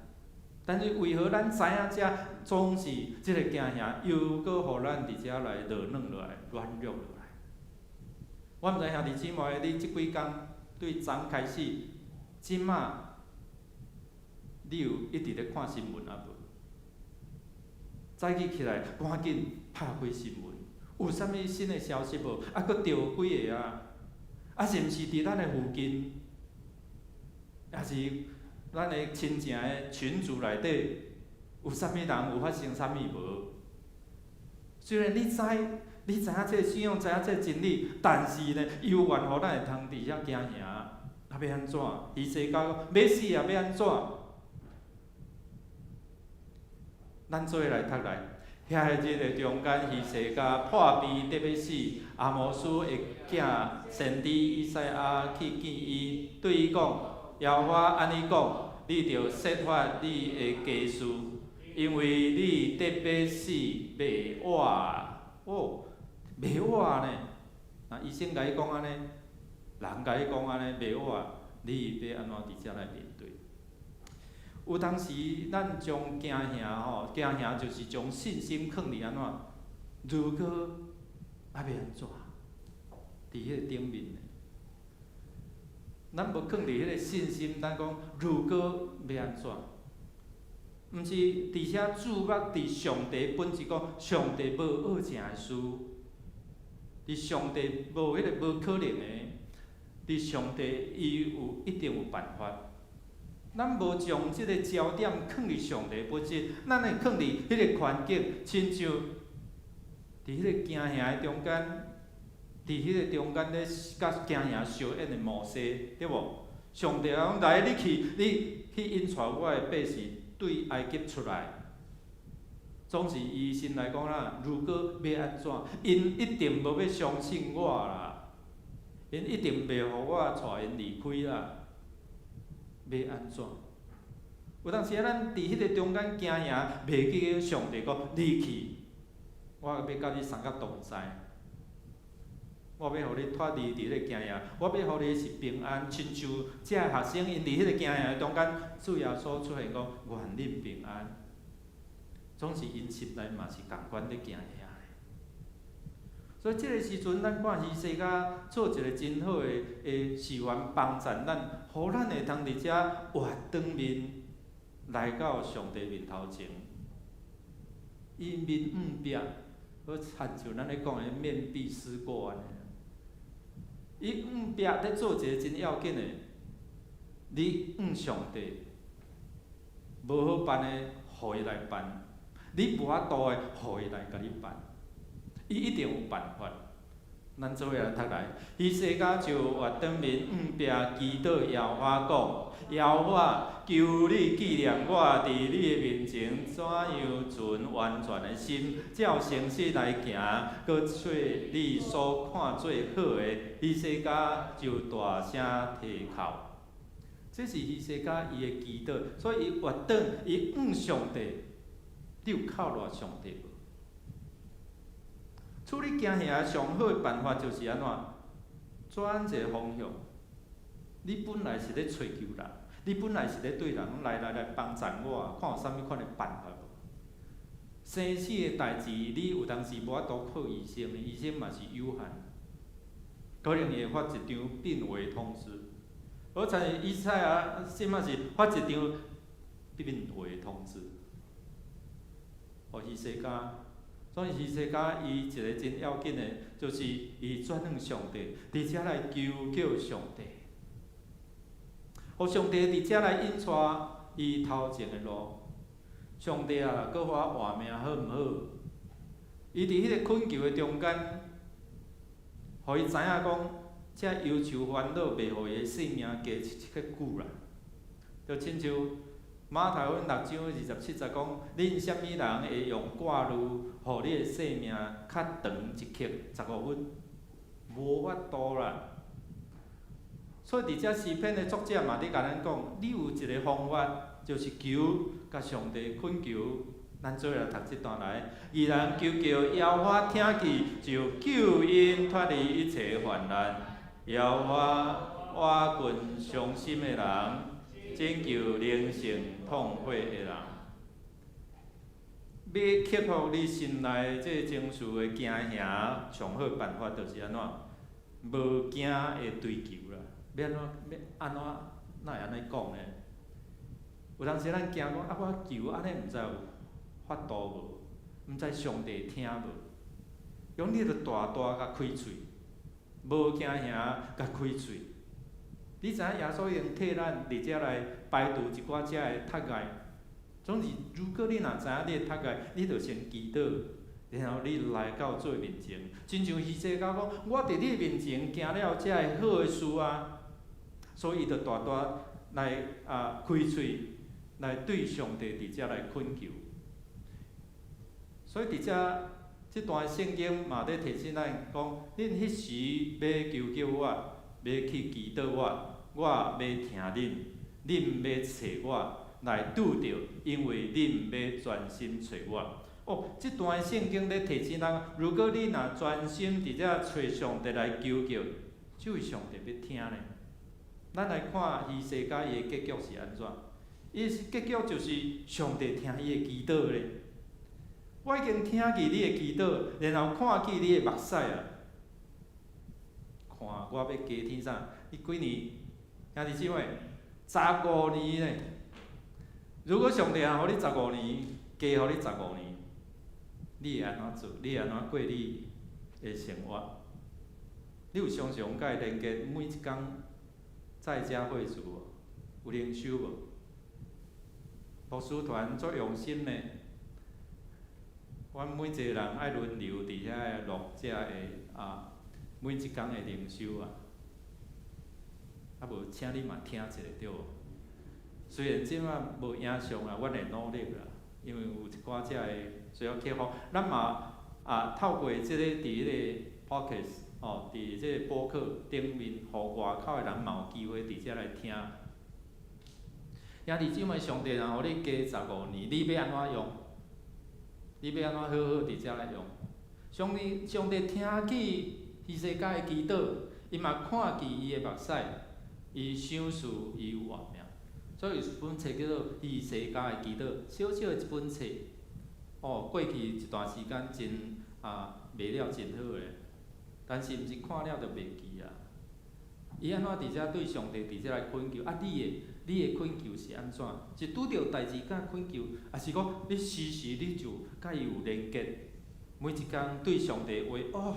但是為何咱知影這總是這個驚嚇，又閣予咱佇遮來落軟落來、軟弱落來？我毋知兄弟姊妹，你這幾工對昨開始，這馬你有一直咧看新聞啊無？早起起來，趕緊拍開新聞，有啥物新的消息無？啊，閣著幾个啊？啊，是毋是佇咱的附近？抑是咱的親情的群組內底，有啥物人有發生啥物無？雖然你知，你知影這個信仰，知影這個真理，但是呢，猶原予咱會通佇遐驚嚇，啊，欲按怎？希西家講欲死啊，欲按怎？咱做伙來讀來，遐个日的中間，希西家破病得欲死，亞摩斯的囝先知以賽亞去見伊，對伊講：耶和華按呢講，你著設法你的家事，因為你得欲死，袂活。哦，袂活呢？啊，醫生共伊講按呢，人共伊講按呢，袂活，你欲按怎佇遮來面對？有當時，咱將驚嚇吼，驚嚇就是將信心囥佇按怎？如果啊欲按怎？佇彼個頂面呢？咱無囥佇彼個信心，咱講如果欲按怎？毋是佇遐注目佇上帝本質，講上帝無惡成的事，佇上帝無彼個無可能的，佇上帝伊有一定有辦法。咱無將這個焦點囥佇上帝本質，咱會囥佇彼個環境，親像佇彼個驚嚇的中間，佇彼個中間咧佮驚嚇相應的摩西，對無？上帝講來，你去，你去引帶我的百姓對埃及出來。總是伊心內講啦，如果欲按怎，𪜶一定無欲相信我啦，𪜶一定袂予我帶𪜶離開啦。欲按怎？有當時啊，咱佇彼个中間驚嚇，袂記上帝講，你去，我欲佮你相佮同在，我欲予你脫離佇彼个驚嚇，我欲予你是平安，親像這个學生𪜶佇彼个驚嚇中間，主耶穌出現講，願恁平安。總是𪜶心內嘛是仝款咧驚嚇的。所以這个時陣，咱看希西家做一个真好的的示範，幫贊咱，予咱會通佇遮活當面來到上帝面頭前。伊面向壁，好親像咱咧講的面壁思過按呢。伊向壁咧做一个真要緊的，你向上帝，無好辦的，予伊來辦；你無法度的，予伊來共你辦。伊一定有辦法。咱做伙來讀來，希西家就活當面向壁祈禱耶和華講：耶和華，求你紀念我佇你的面前怎樣存完全的心，照誠實來行，閣做你所看做好的。希西家就大聲啼哭。這是希西家伊的祈禱，所以伊活轉，伊向上帝，你有靠賴上帝無？處理驚嚇上好的辦法就是按怎？轉一個方向。你本來是咧揣求人，你本來是咧對人來來來幫贊我，看有啥物款的辦法無？生死的代誌，你有當時無法度靠醫生的，醫生嘛是有限，可能會發一張病危通知。好親像以賽亞，這馬是發一張病危通知，予希西家。所以希西家伊一个真要緊的，就是伊轉向上帝，佇遮來求叫上帝，予上帝佇遮來引帶伊頭前的路。上帝啊，閣予我活命好毋好？伊佇彼个懇求的中間，予伊知影講，這憂愁煩惱袂予伊的性命加一刻久啦。就親像馬太福音六章27節講，恁啥物人會用掛慮，予你的性命較長一刻15分？無法度啦。所以佇遮詩篇的作者嘛，佇共咱講，你有一个方法，就是求，共上帝懇求。咱做伙來讀這段來，義人求叫耶和華聽見，就救𪜶脫離一切患難。耶和華倚近傷心的人，拯救靈性痛悔的人。欲克服你心內這个情緒的驚嚇，上好辦法就是按怎？無驚的追求啦。欲按怎？欲按怎？哪會按呢講呢？有當時咱驚講啊，我求按呢，毋知有法度無？毋知上帝聽無？用你著大大共開喙，無驚嚇共開喙。你知影耶穌已經替咱佇遮來排除一寡遮的窒礙。總是，如果你若知影你的窒礙，你著先祈禱，然後你來到主的面前，親像希西家講，我佇你面前行了遮个好的事啊，所以伊就大大來啊開喙，來對上帝佇遮來懇求。所以佇遮這段聖經嘛咧提醒咱講，恁彼時欲求叫我，欲去祈禱我，我欲聽恁，恁欲揣我來拄著，因為恁欲專心揣我。哦，這段聖經咧提醒咱，如果你若專心佇遮揣上帝來求叫，這位上帝欲聽咧。咱來看希西家伊的結局是按怎？伊的結局就是上帝聽伊的祈禱咧。我已經聽見你的祈禱，然後看見你的目屎啊。看我欲加添啥？你幾年？兄弟姊妹，十五年咧。如果上帝若予你十五年，加予你十五年，你會按怎做？你會按怎過你的生活？你有常常共伊連結每一工在家會主無？有靈修無？牧師團足用心的，阮每一个人愛輪流佇遐錄這个啊，每一工的靈修啊。啊無，請你嘛聽一下對無？雖然這馬無影像啊，阮會努力啦，因為有一寡遮的需要克服。咱嘛啊透過這个佇彼个 podcast 吼，佇這个播客頂面，予外口的人嘛有機會佇遮來聽。兄弟姊妹，上帝若予你加十五年，你欲按怎用？你欲按怎好好佇遮來用？上帝，上帝聽見希西家的祈禱，伊嘛看見伊的目屎，伊賞賜伊有活命。所以有一本冊叫做《希西家的祈禱》，小小的一本冊，哦，過去一段時間真啊賣了真好的，但是毋是看了就袂記啊。伊按怎佇遮對上帝佇遮來懇求？啊，你的懇求是按怎？是拄著代誌才懇求，抑是講你時時你就佮伊有連結？每一工對上帝話，哦，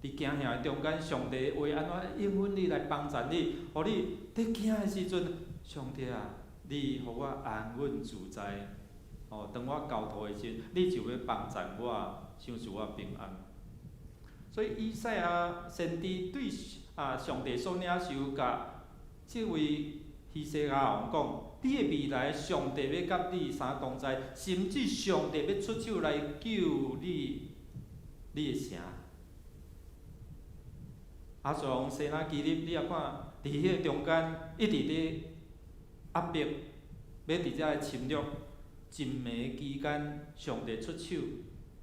佇驚嚇的中間，上帝話按怎應允你來幫助你，予你佇驚的時陣，上帝啊，你予我安穩自在，哦，當我交託的時陣，你就欲幫助我，賞賜我平安。所以以賽亞先知對啊上帝所領受，共這位希西家王講：你的未來，上帝欲佮你相同在，甚至上帝欲出手來救你，你的城。亞述王西拿基立，你也看，佇彼个中間一直佇壓迫，欲佇遮來侵略。一暝期間，上帝出手，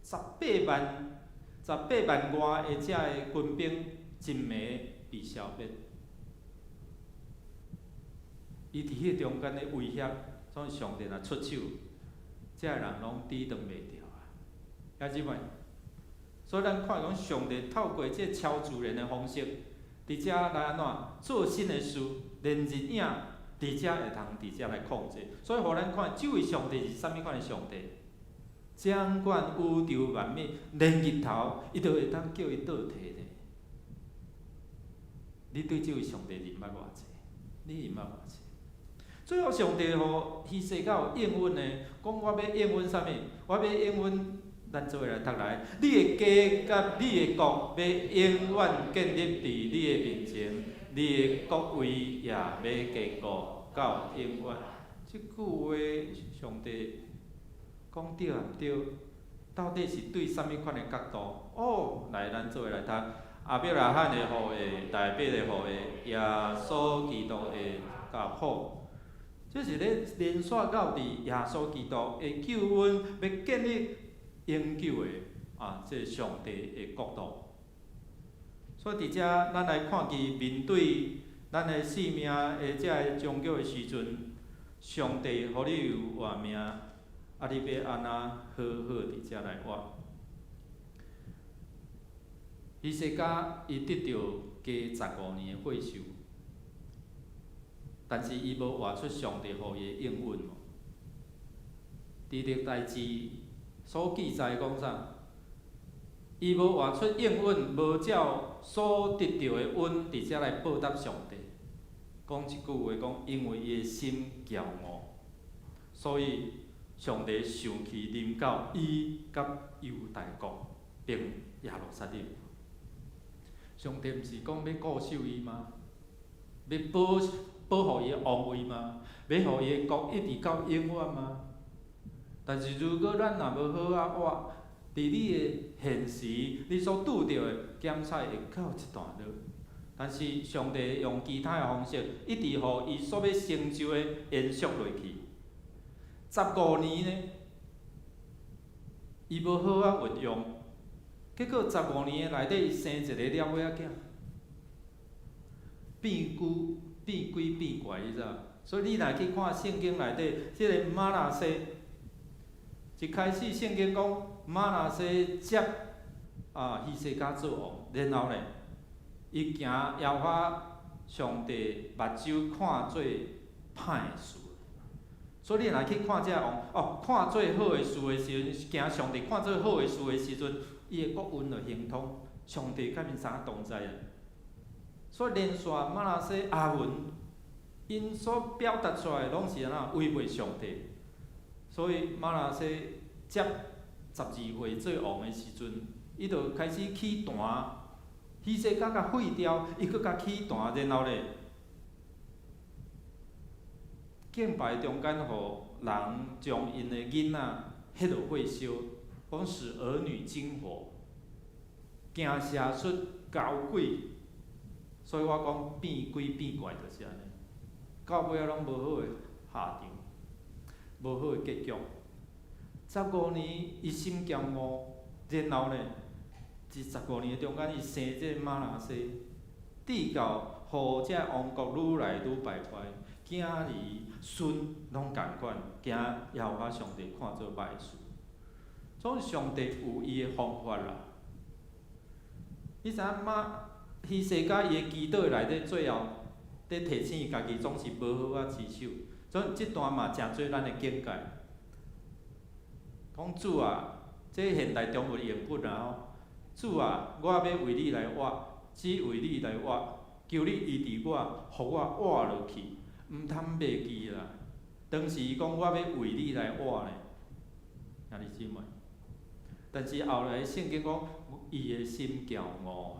十八萬、十八萬外的遮个軍兵，一暝被消滅。伊佇彼个中間的威脅，所以上帝若出手，遮个人攏抵擋袂牢啊！兄姊妹，所以咱看講上帝透過這超自然的方式，佇遮來按怎做新的事，連日影佇遮會通佇遮來控制。所以，予咱看，這位上帝是啥物款的上帝？掌管宇宙萬物，連日頭，伊都會當叫伊倒退呢。你對這位上帝認捌偌濟？你認捌偌濟？最後，上帝予希西家有應允呢，講我欲應允啥物？我欲應允，咱做伙來讀來。你的家佮你的國，欲永遠建立佇你的面前，你的國位也欲堅固到永遠。這句話，上帝講對毋對？到底是對啥物款的角度？哦，來，咱做伙來讀。亞伯拉罕的後裔，大衛的後裔，耶穌基督的家譜。這是咧連續到佇耶穌基督的救恩，欲建立永久的啊，這個上帝的國度。所以佇遮，咱來看見面對咱的性命的這个終局的時陣，上帝予你有活命，啊，你欲按怎好好佇遮來活？希西家伊得著加十五年的歲壽。但是伊無活出上帝予伊的應允。佇歷代志所記載講啥？伊無活出應允，無照所得著的恩，佇遮來報答上帝。講一句話講，因為伊的心驕傲，所以上帝生氣臨到伊佮猶大國並耶路撒冷。上帝毋是講欲顧守伊嗎？欲保保護伊的王位嗎？欲予伊的國一直到永遠嗎？但是如果咱若無好好活，佇你的現時，你所拄著的檢採會告一段落。但是上帝用其他的方式，一直予伊所欲成就的延續落去。十五年呢，伊無好好運用，結果十五年的內底，伊生一個了尾仔囝，變古變鬼變怪，你知無？所以你若去看聖經內底，這个瑪拿西，一開始聖經講瑪拿西接啊希西家做王，然後呢，伊行耶和華上帝目睭看做歹的事。所以你若去看這个王，哦，看做好的事的時陣，行上帝看做好的事的時陣，伊的國運就亨通，上帝佮𪜶相同在啊。所以連續瑪拿西、亞文，𪜶所表達出來的攏是按怎違背上帝。所以瑪拿西接12歲做王的時陣，伊就開始起壇，希西家共廢掉，伊閣共起壇，然後咧，敬拜中間，予人將𪜶的囡仔彼落火燒，講使兒女經火，行邪術、交鬼，所以我講變鬼變怪就是按呢，到尾仔攏無好的下場，無好的結局。15年，伊心驕傲，然後呢，佇十五年的中間，伊生這個瑪拿西，直到予這個王國愈來愈敗壞，囝兒孫攏仝款，行耶和華上帝看做歹事。總是上帝有伊的方法啦。你知影瑪希西家伊的祈禱內底最後，佇提醒伊家己總是無好仔持守，所以這段嘛誠做咱的警戒。講主啊，這現代中文譯本啦吼，主啊，我欲為你來活，只為你來活，求你醫治我，予我活落去，毋通袂記啦。當時伊講我欲為你來活呢，兄弟姊妹。但是後來聖經講，伊的心驕傲。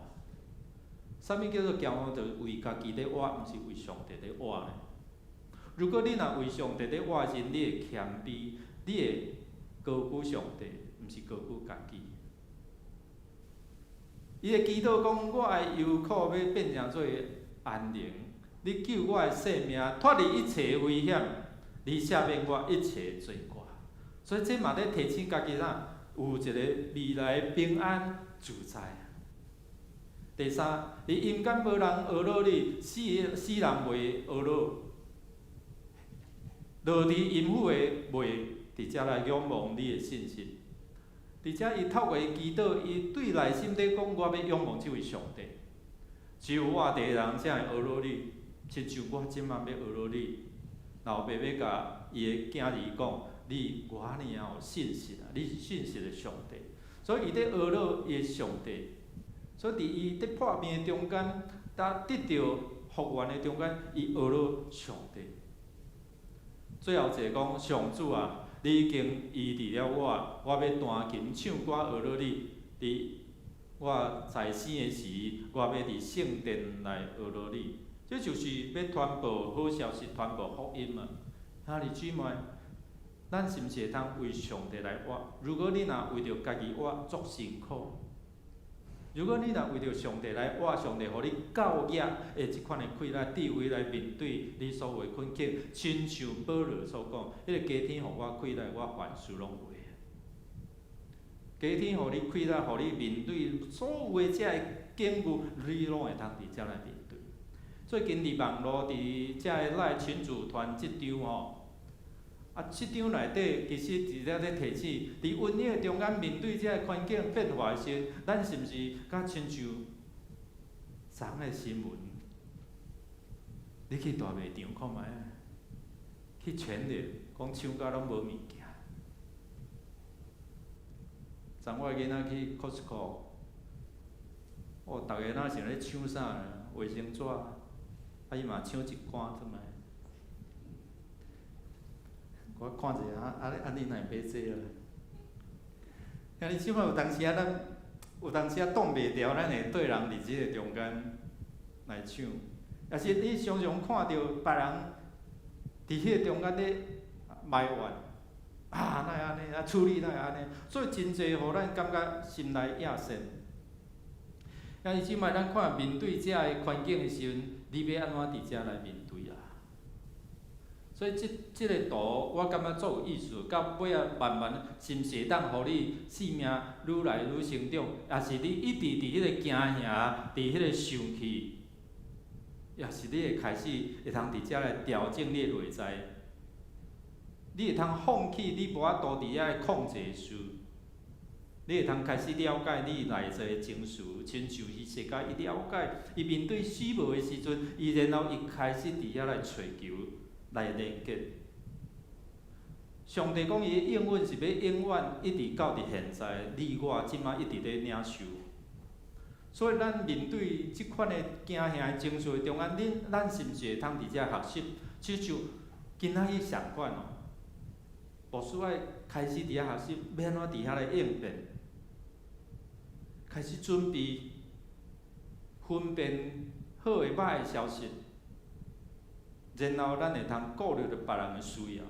啥物叫做驕傲？就是為家己咧活，毋是為上帝咧活呢。如果你若為上帝咧活時，你會謙卑，你會高舉上帝，毋是高舉家己。伊的祈禱講：我的憂苦欲變成做安寧，你救我的性命脫離一切危險，你赦免我一切罪過。所以這嘛咧提醒家己啥？有一個未來平安自在。第三，佇陰間無人呵咾你，死死人袂呵咾，落佇陰府的袂佇遮來仰望你的信實。佇遮伊透過伊祈禱，伊對內心底講：我欲仰望這位上帝。只有活佇的人才會呵咾你，親像我這馬欲呵咾你。老爸欲共伊的囝兒講：你偌爾有信實啊！你是信實的上帝，所以伊佇呵咾伊的上帝。所以佇伊佇破病的中間，佮得著復原的中間，伊呵咾上帝。最後一个講，上主啊，你已經醫治了我，我欲彈琴唱歌呵咾你。佇我在生的時，我欲佇聖殿來呵咾你。這就是欲傳播好消息、傳播福音啊！兄弟姊妹，咱是毋是會通為上帝來活？如果你若為著家己活，足辛苦；如果你若為著上帝來活，上帝予你夠額的這款的氣力、智慧來面對你所有的困境，親像保羅所講，彼個加添予我氣力，我凡事攏會。加添予你氣力，予你面對所有的這个境遇，你攏會通佇遮來面對。最近佇網路佇遮个 LINE 群組傳這張吼，啊，這張內底其實佇遮咧提醒，佇瘟疫中間面對這个環境變化的時陣，咱是毋是敢親像昨昏的新聞？你去大賣場看覓啊？去全聯講搶甲攏無物件。昨我的囡仔去 Costco，哦，逐个若想咧搶啥？衛生紙，啊伊嘛搶一罐轉來。我看者啊，啊啊你哪會買這個啦？兄弟姊妹，有當時啊，咱有當時啊擋袂牢，咱會綴人佇這個中間來搶，也是你常常看著別人佇彼個中間咧埋怨，啊，哪會按呢？啊，處理哪會按呢？所以真濟予咱感覺心內壓線。兄弟姊妹，咱看面對這个環境的時陣，你欲按怎佇遮來面對啊？所以這這个圖，我感覺足有意思。到尾仔慢慢，是毋是會當予你性命愈來愈成長？抑是你一直佇彼个驚嚇，佇彼个受氣，抑是你會開始會通佇遮來調整你的內在？你會通放棄你無法度佇遐控制的事，你會通開始了解你內在的情緒，親像希西家伊了解，伊面對死亡的時陣，伊然後伊開始佇遐來揣求，來連結。上帝講伊的應允是欲永遠一直到佇現在，你我這馬一直咧領受。所以咱面對這款的驚嚇的情緒中間，恁咱是毋是會通佇遮學習？親像今仔日相款哦，牧師愛開始佇遐學習，欲按怎佇遐來應變，開始準備分辨好的歹的消息。然後咱會通顧慮著別人的需要，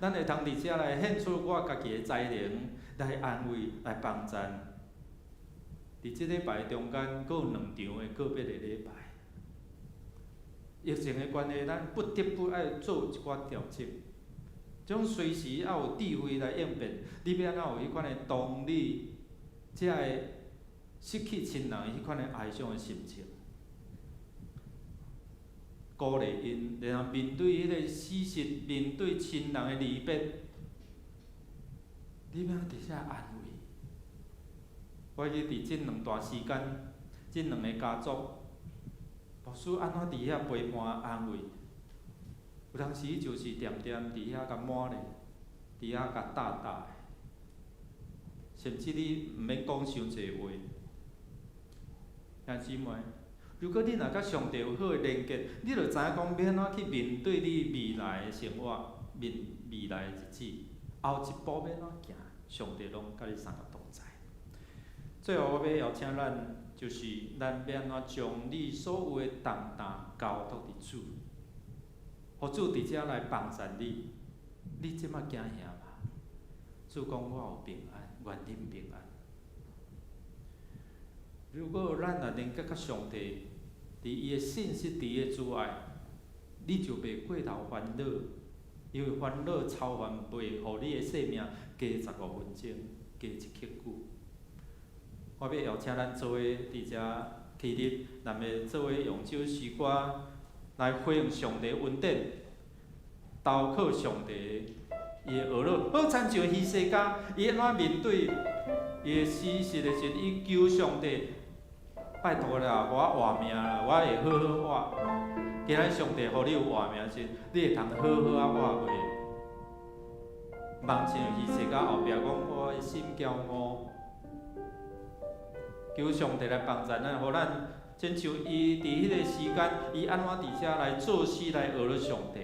咱會通佇遮來獻出我家己的才能來安慰、來幫贊。佇這禮拜中間，閣有兩場的告別的禮拜。疫情的關係，咱不得不愛做一寡調整。這種隨時愛有智慧來應變，你欲按怎有彼款的同理，才會失去親人彼款的哀傷的心情。鼓勵𪜶，然後面對彼個死訊，面對親人的離別，你欲按怎佇遮安慰？我記佇這兩段時間，這兩个家族，牧師按怎佇遐陪伴安慰？有當時就是恬恬佇遐共抹咧，佇遐共貼貼，甚至你毋免講傷濟話。兄姊妹，如果你若佮上帝有好的連結，你就知影講欲按怎去面對你未來的生活，面未來的日子，後一步欲按怎行，上帝攏佮你相共同在。最後，我欲邀請咱，就是咱欲按怎將你所有的重擔交託佇主，予主佇遮來幫贊你。你這馬驚嚇無？主講我有平安，願恁平安。如果咱若連結佮上帝，佇伊的信實，佇伊的慈愛，你就袂過頭煩惱，因為煩惱操煩袂予你的生命加15分鐘，加一刻久。我欲邀請咱做伙佇遮起立，咱欲做伙用這首詩歌來回應上帝恩典，投靠上帝伊的呵咾。好親像希西家，伊按怎面對伊的死訊的時陣，伊求上帝，拜託啦，予我活命啦，我會好好活。今仔日上帝予你有活命時，你會通好好仔活過。茫像希西家後壁講，我的心驕傲。求上帝來幫助咱，予咱親像伊佇彼个時間，伊按怎佇遮來做事來呵咾上帝。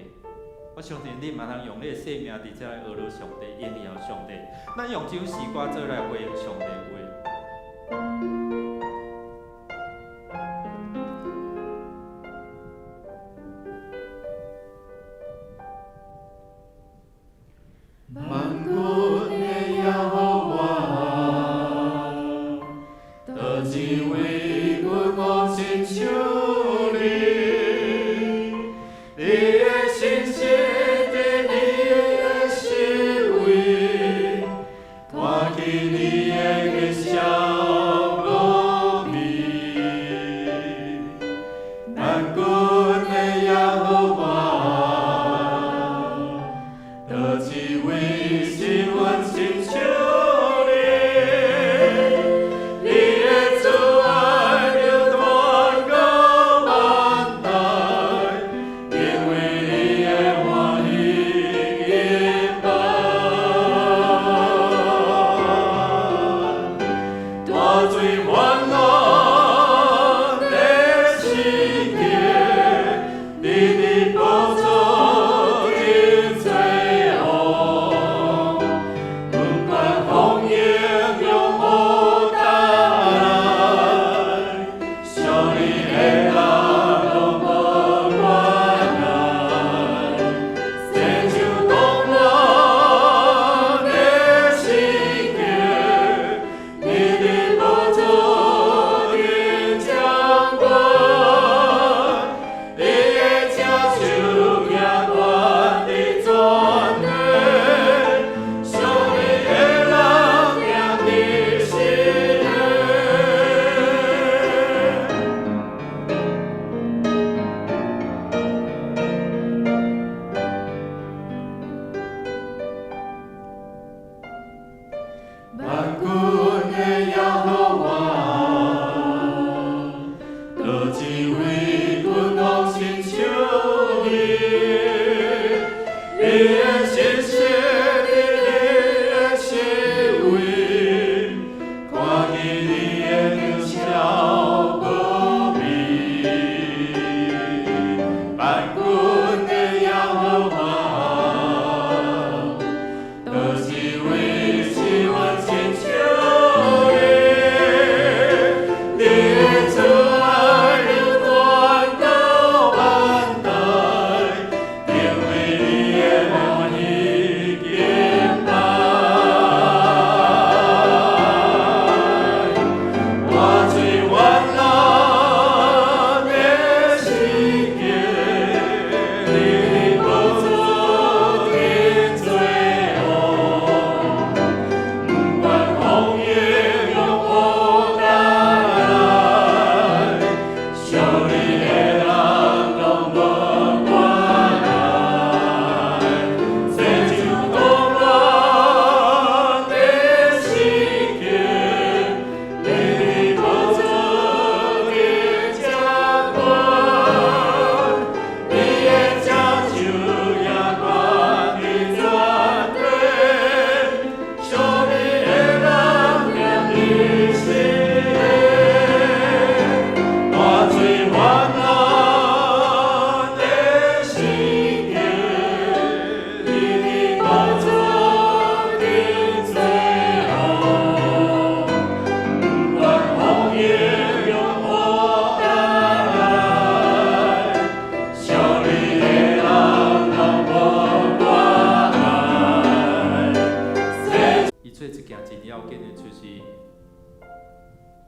我相信你嘛通用你的生命佇遮來呵咾上帝，榮耀上帝。咱用這首詩歌做來回應上帝話。萬軍的耶和華，佗一位阮無親像你？你的信實佇你的四圍，看見你的奇笑無味。萬軍的耶和華，佗一位是阮親像你？你的慈愛流傳到萬代，因為你的歡喜敬拜。緊的就是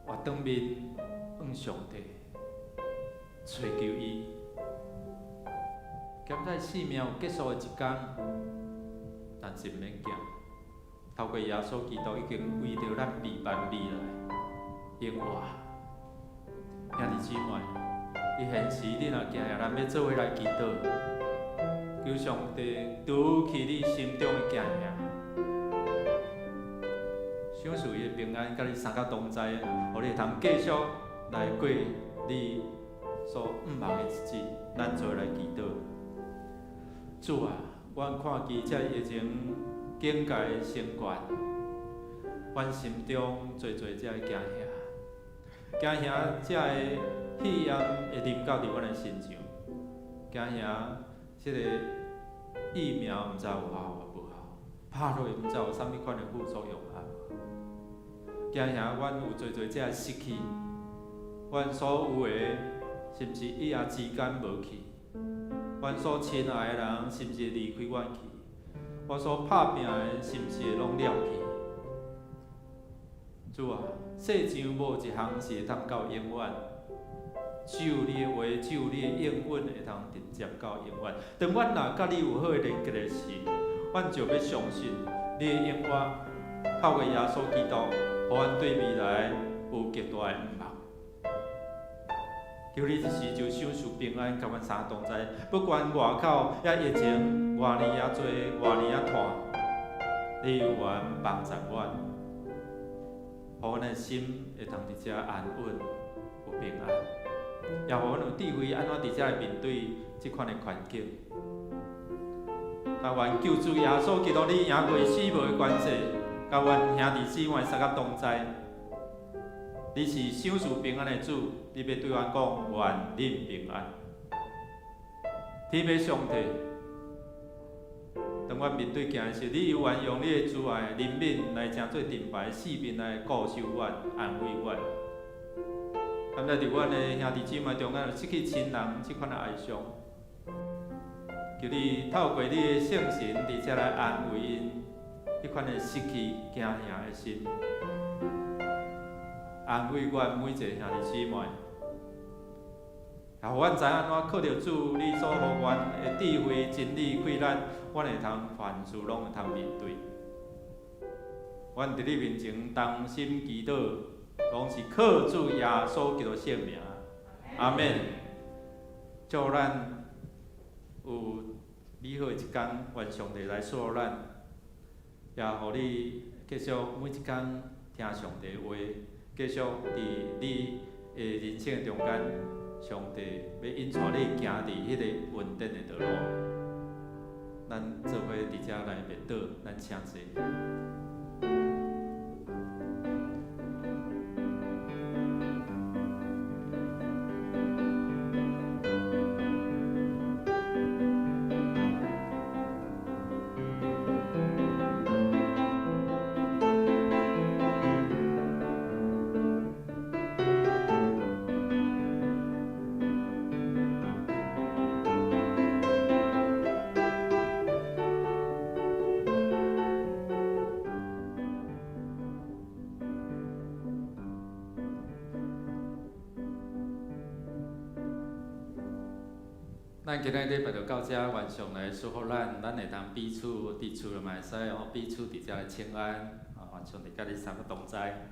活當面向上帝揣求伊。兼在生命有結束的一天，但是毋免驚，透過耶穌基督已經為著咱備辦未來永活。兄弟姊妹，伊現時你若驚嚇，咱欲做伙來祈禱，求上帝除去你心中的驚嚇，賞賜伊的平安，佮你相佮同在，予你會通繼續來過你所向望的日子。咱做伙來祈禱。主啊，阮看見這疫情境界升懸，阮心中濟濟這个驚嚇，驚嚇這个肺炎會臨到佇阮的身上，驚嚇這個疫苗毋知有效抑無效，拍落去毋知有啥物款的副作用啊！驚嚇阮有濟濟這个失去，阮所有的是毋是一夜之間無去？阮所親愛的人是毋是離開阮去？我所拍拚的是毋是會攏了去？主啊，世上無一項是會通到永遠，只有你的話，只有你的應允會通直接到永遠。當阮若佮你有好的連結的時，阮就欲相信你的應允，透過耶穌基督，予阮對未來有極大的向望。求你這時就賞賜平安，佮阮三同在，不管外口遐疫情偌爾仔濟，偌爾仔大，你有緣幫助阮，予阮的心會通佇遮安穩，有平安，也予阮有智慧，按怎佇遮來面對這款的環境。但願救主耶穌基督，你贏過死亡的權勢，佮阮兄弟姊妹相佮同在。你是賞賜平安的主，你欲對阮講，願恁平安。天父上帝，當阮面對驚的時，你猶原用你的慈愛、憐憫來成做盾牌，四面來顧守阮、安慰阮。敢若佇阮的兄弟姊妹中間有失去親人這款的哀傷，求你透過你的聖神佇遮來安慰𪜶，彼款的失去驚嚇的心。安慰阮每一個兄弟姊妹，也予阮知影按怎靠著主，你所予阮的智慧、真理、氣力，阮會通凡事攏會通面對。阮佇你面前同心祈禱，攏是靠主耶穌基督聖名。阿們。祝咱有美好的一天，願上帝來賜福咱，也予你繼續每一天聽上帝話。繼續佇你的人生的中間，上帝欲引帶你行佇彼个穩定的道路。咱做伙佇遮來默禱，咱請坐。咱今日禮拜就到遮，願上帝賜福咱，咱會通彼此佇厝內嘛會使吼，彼此佇遮來請安，啊，願上帝佮你三個同在。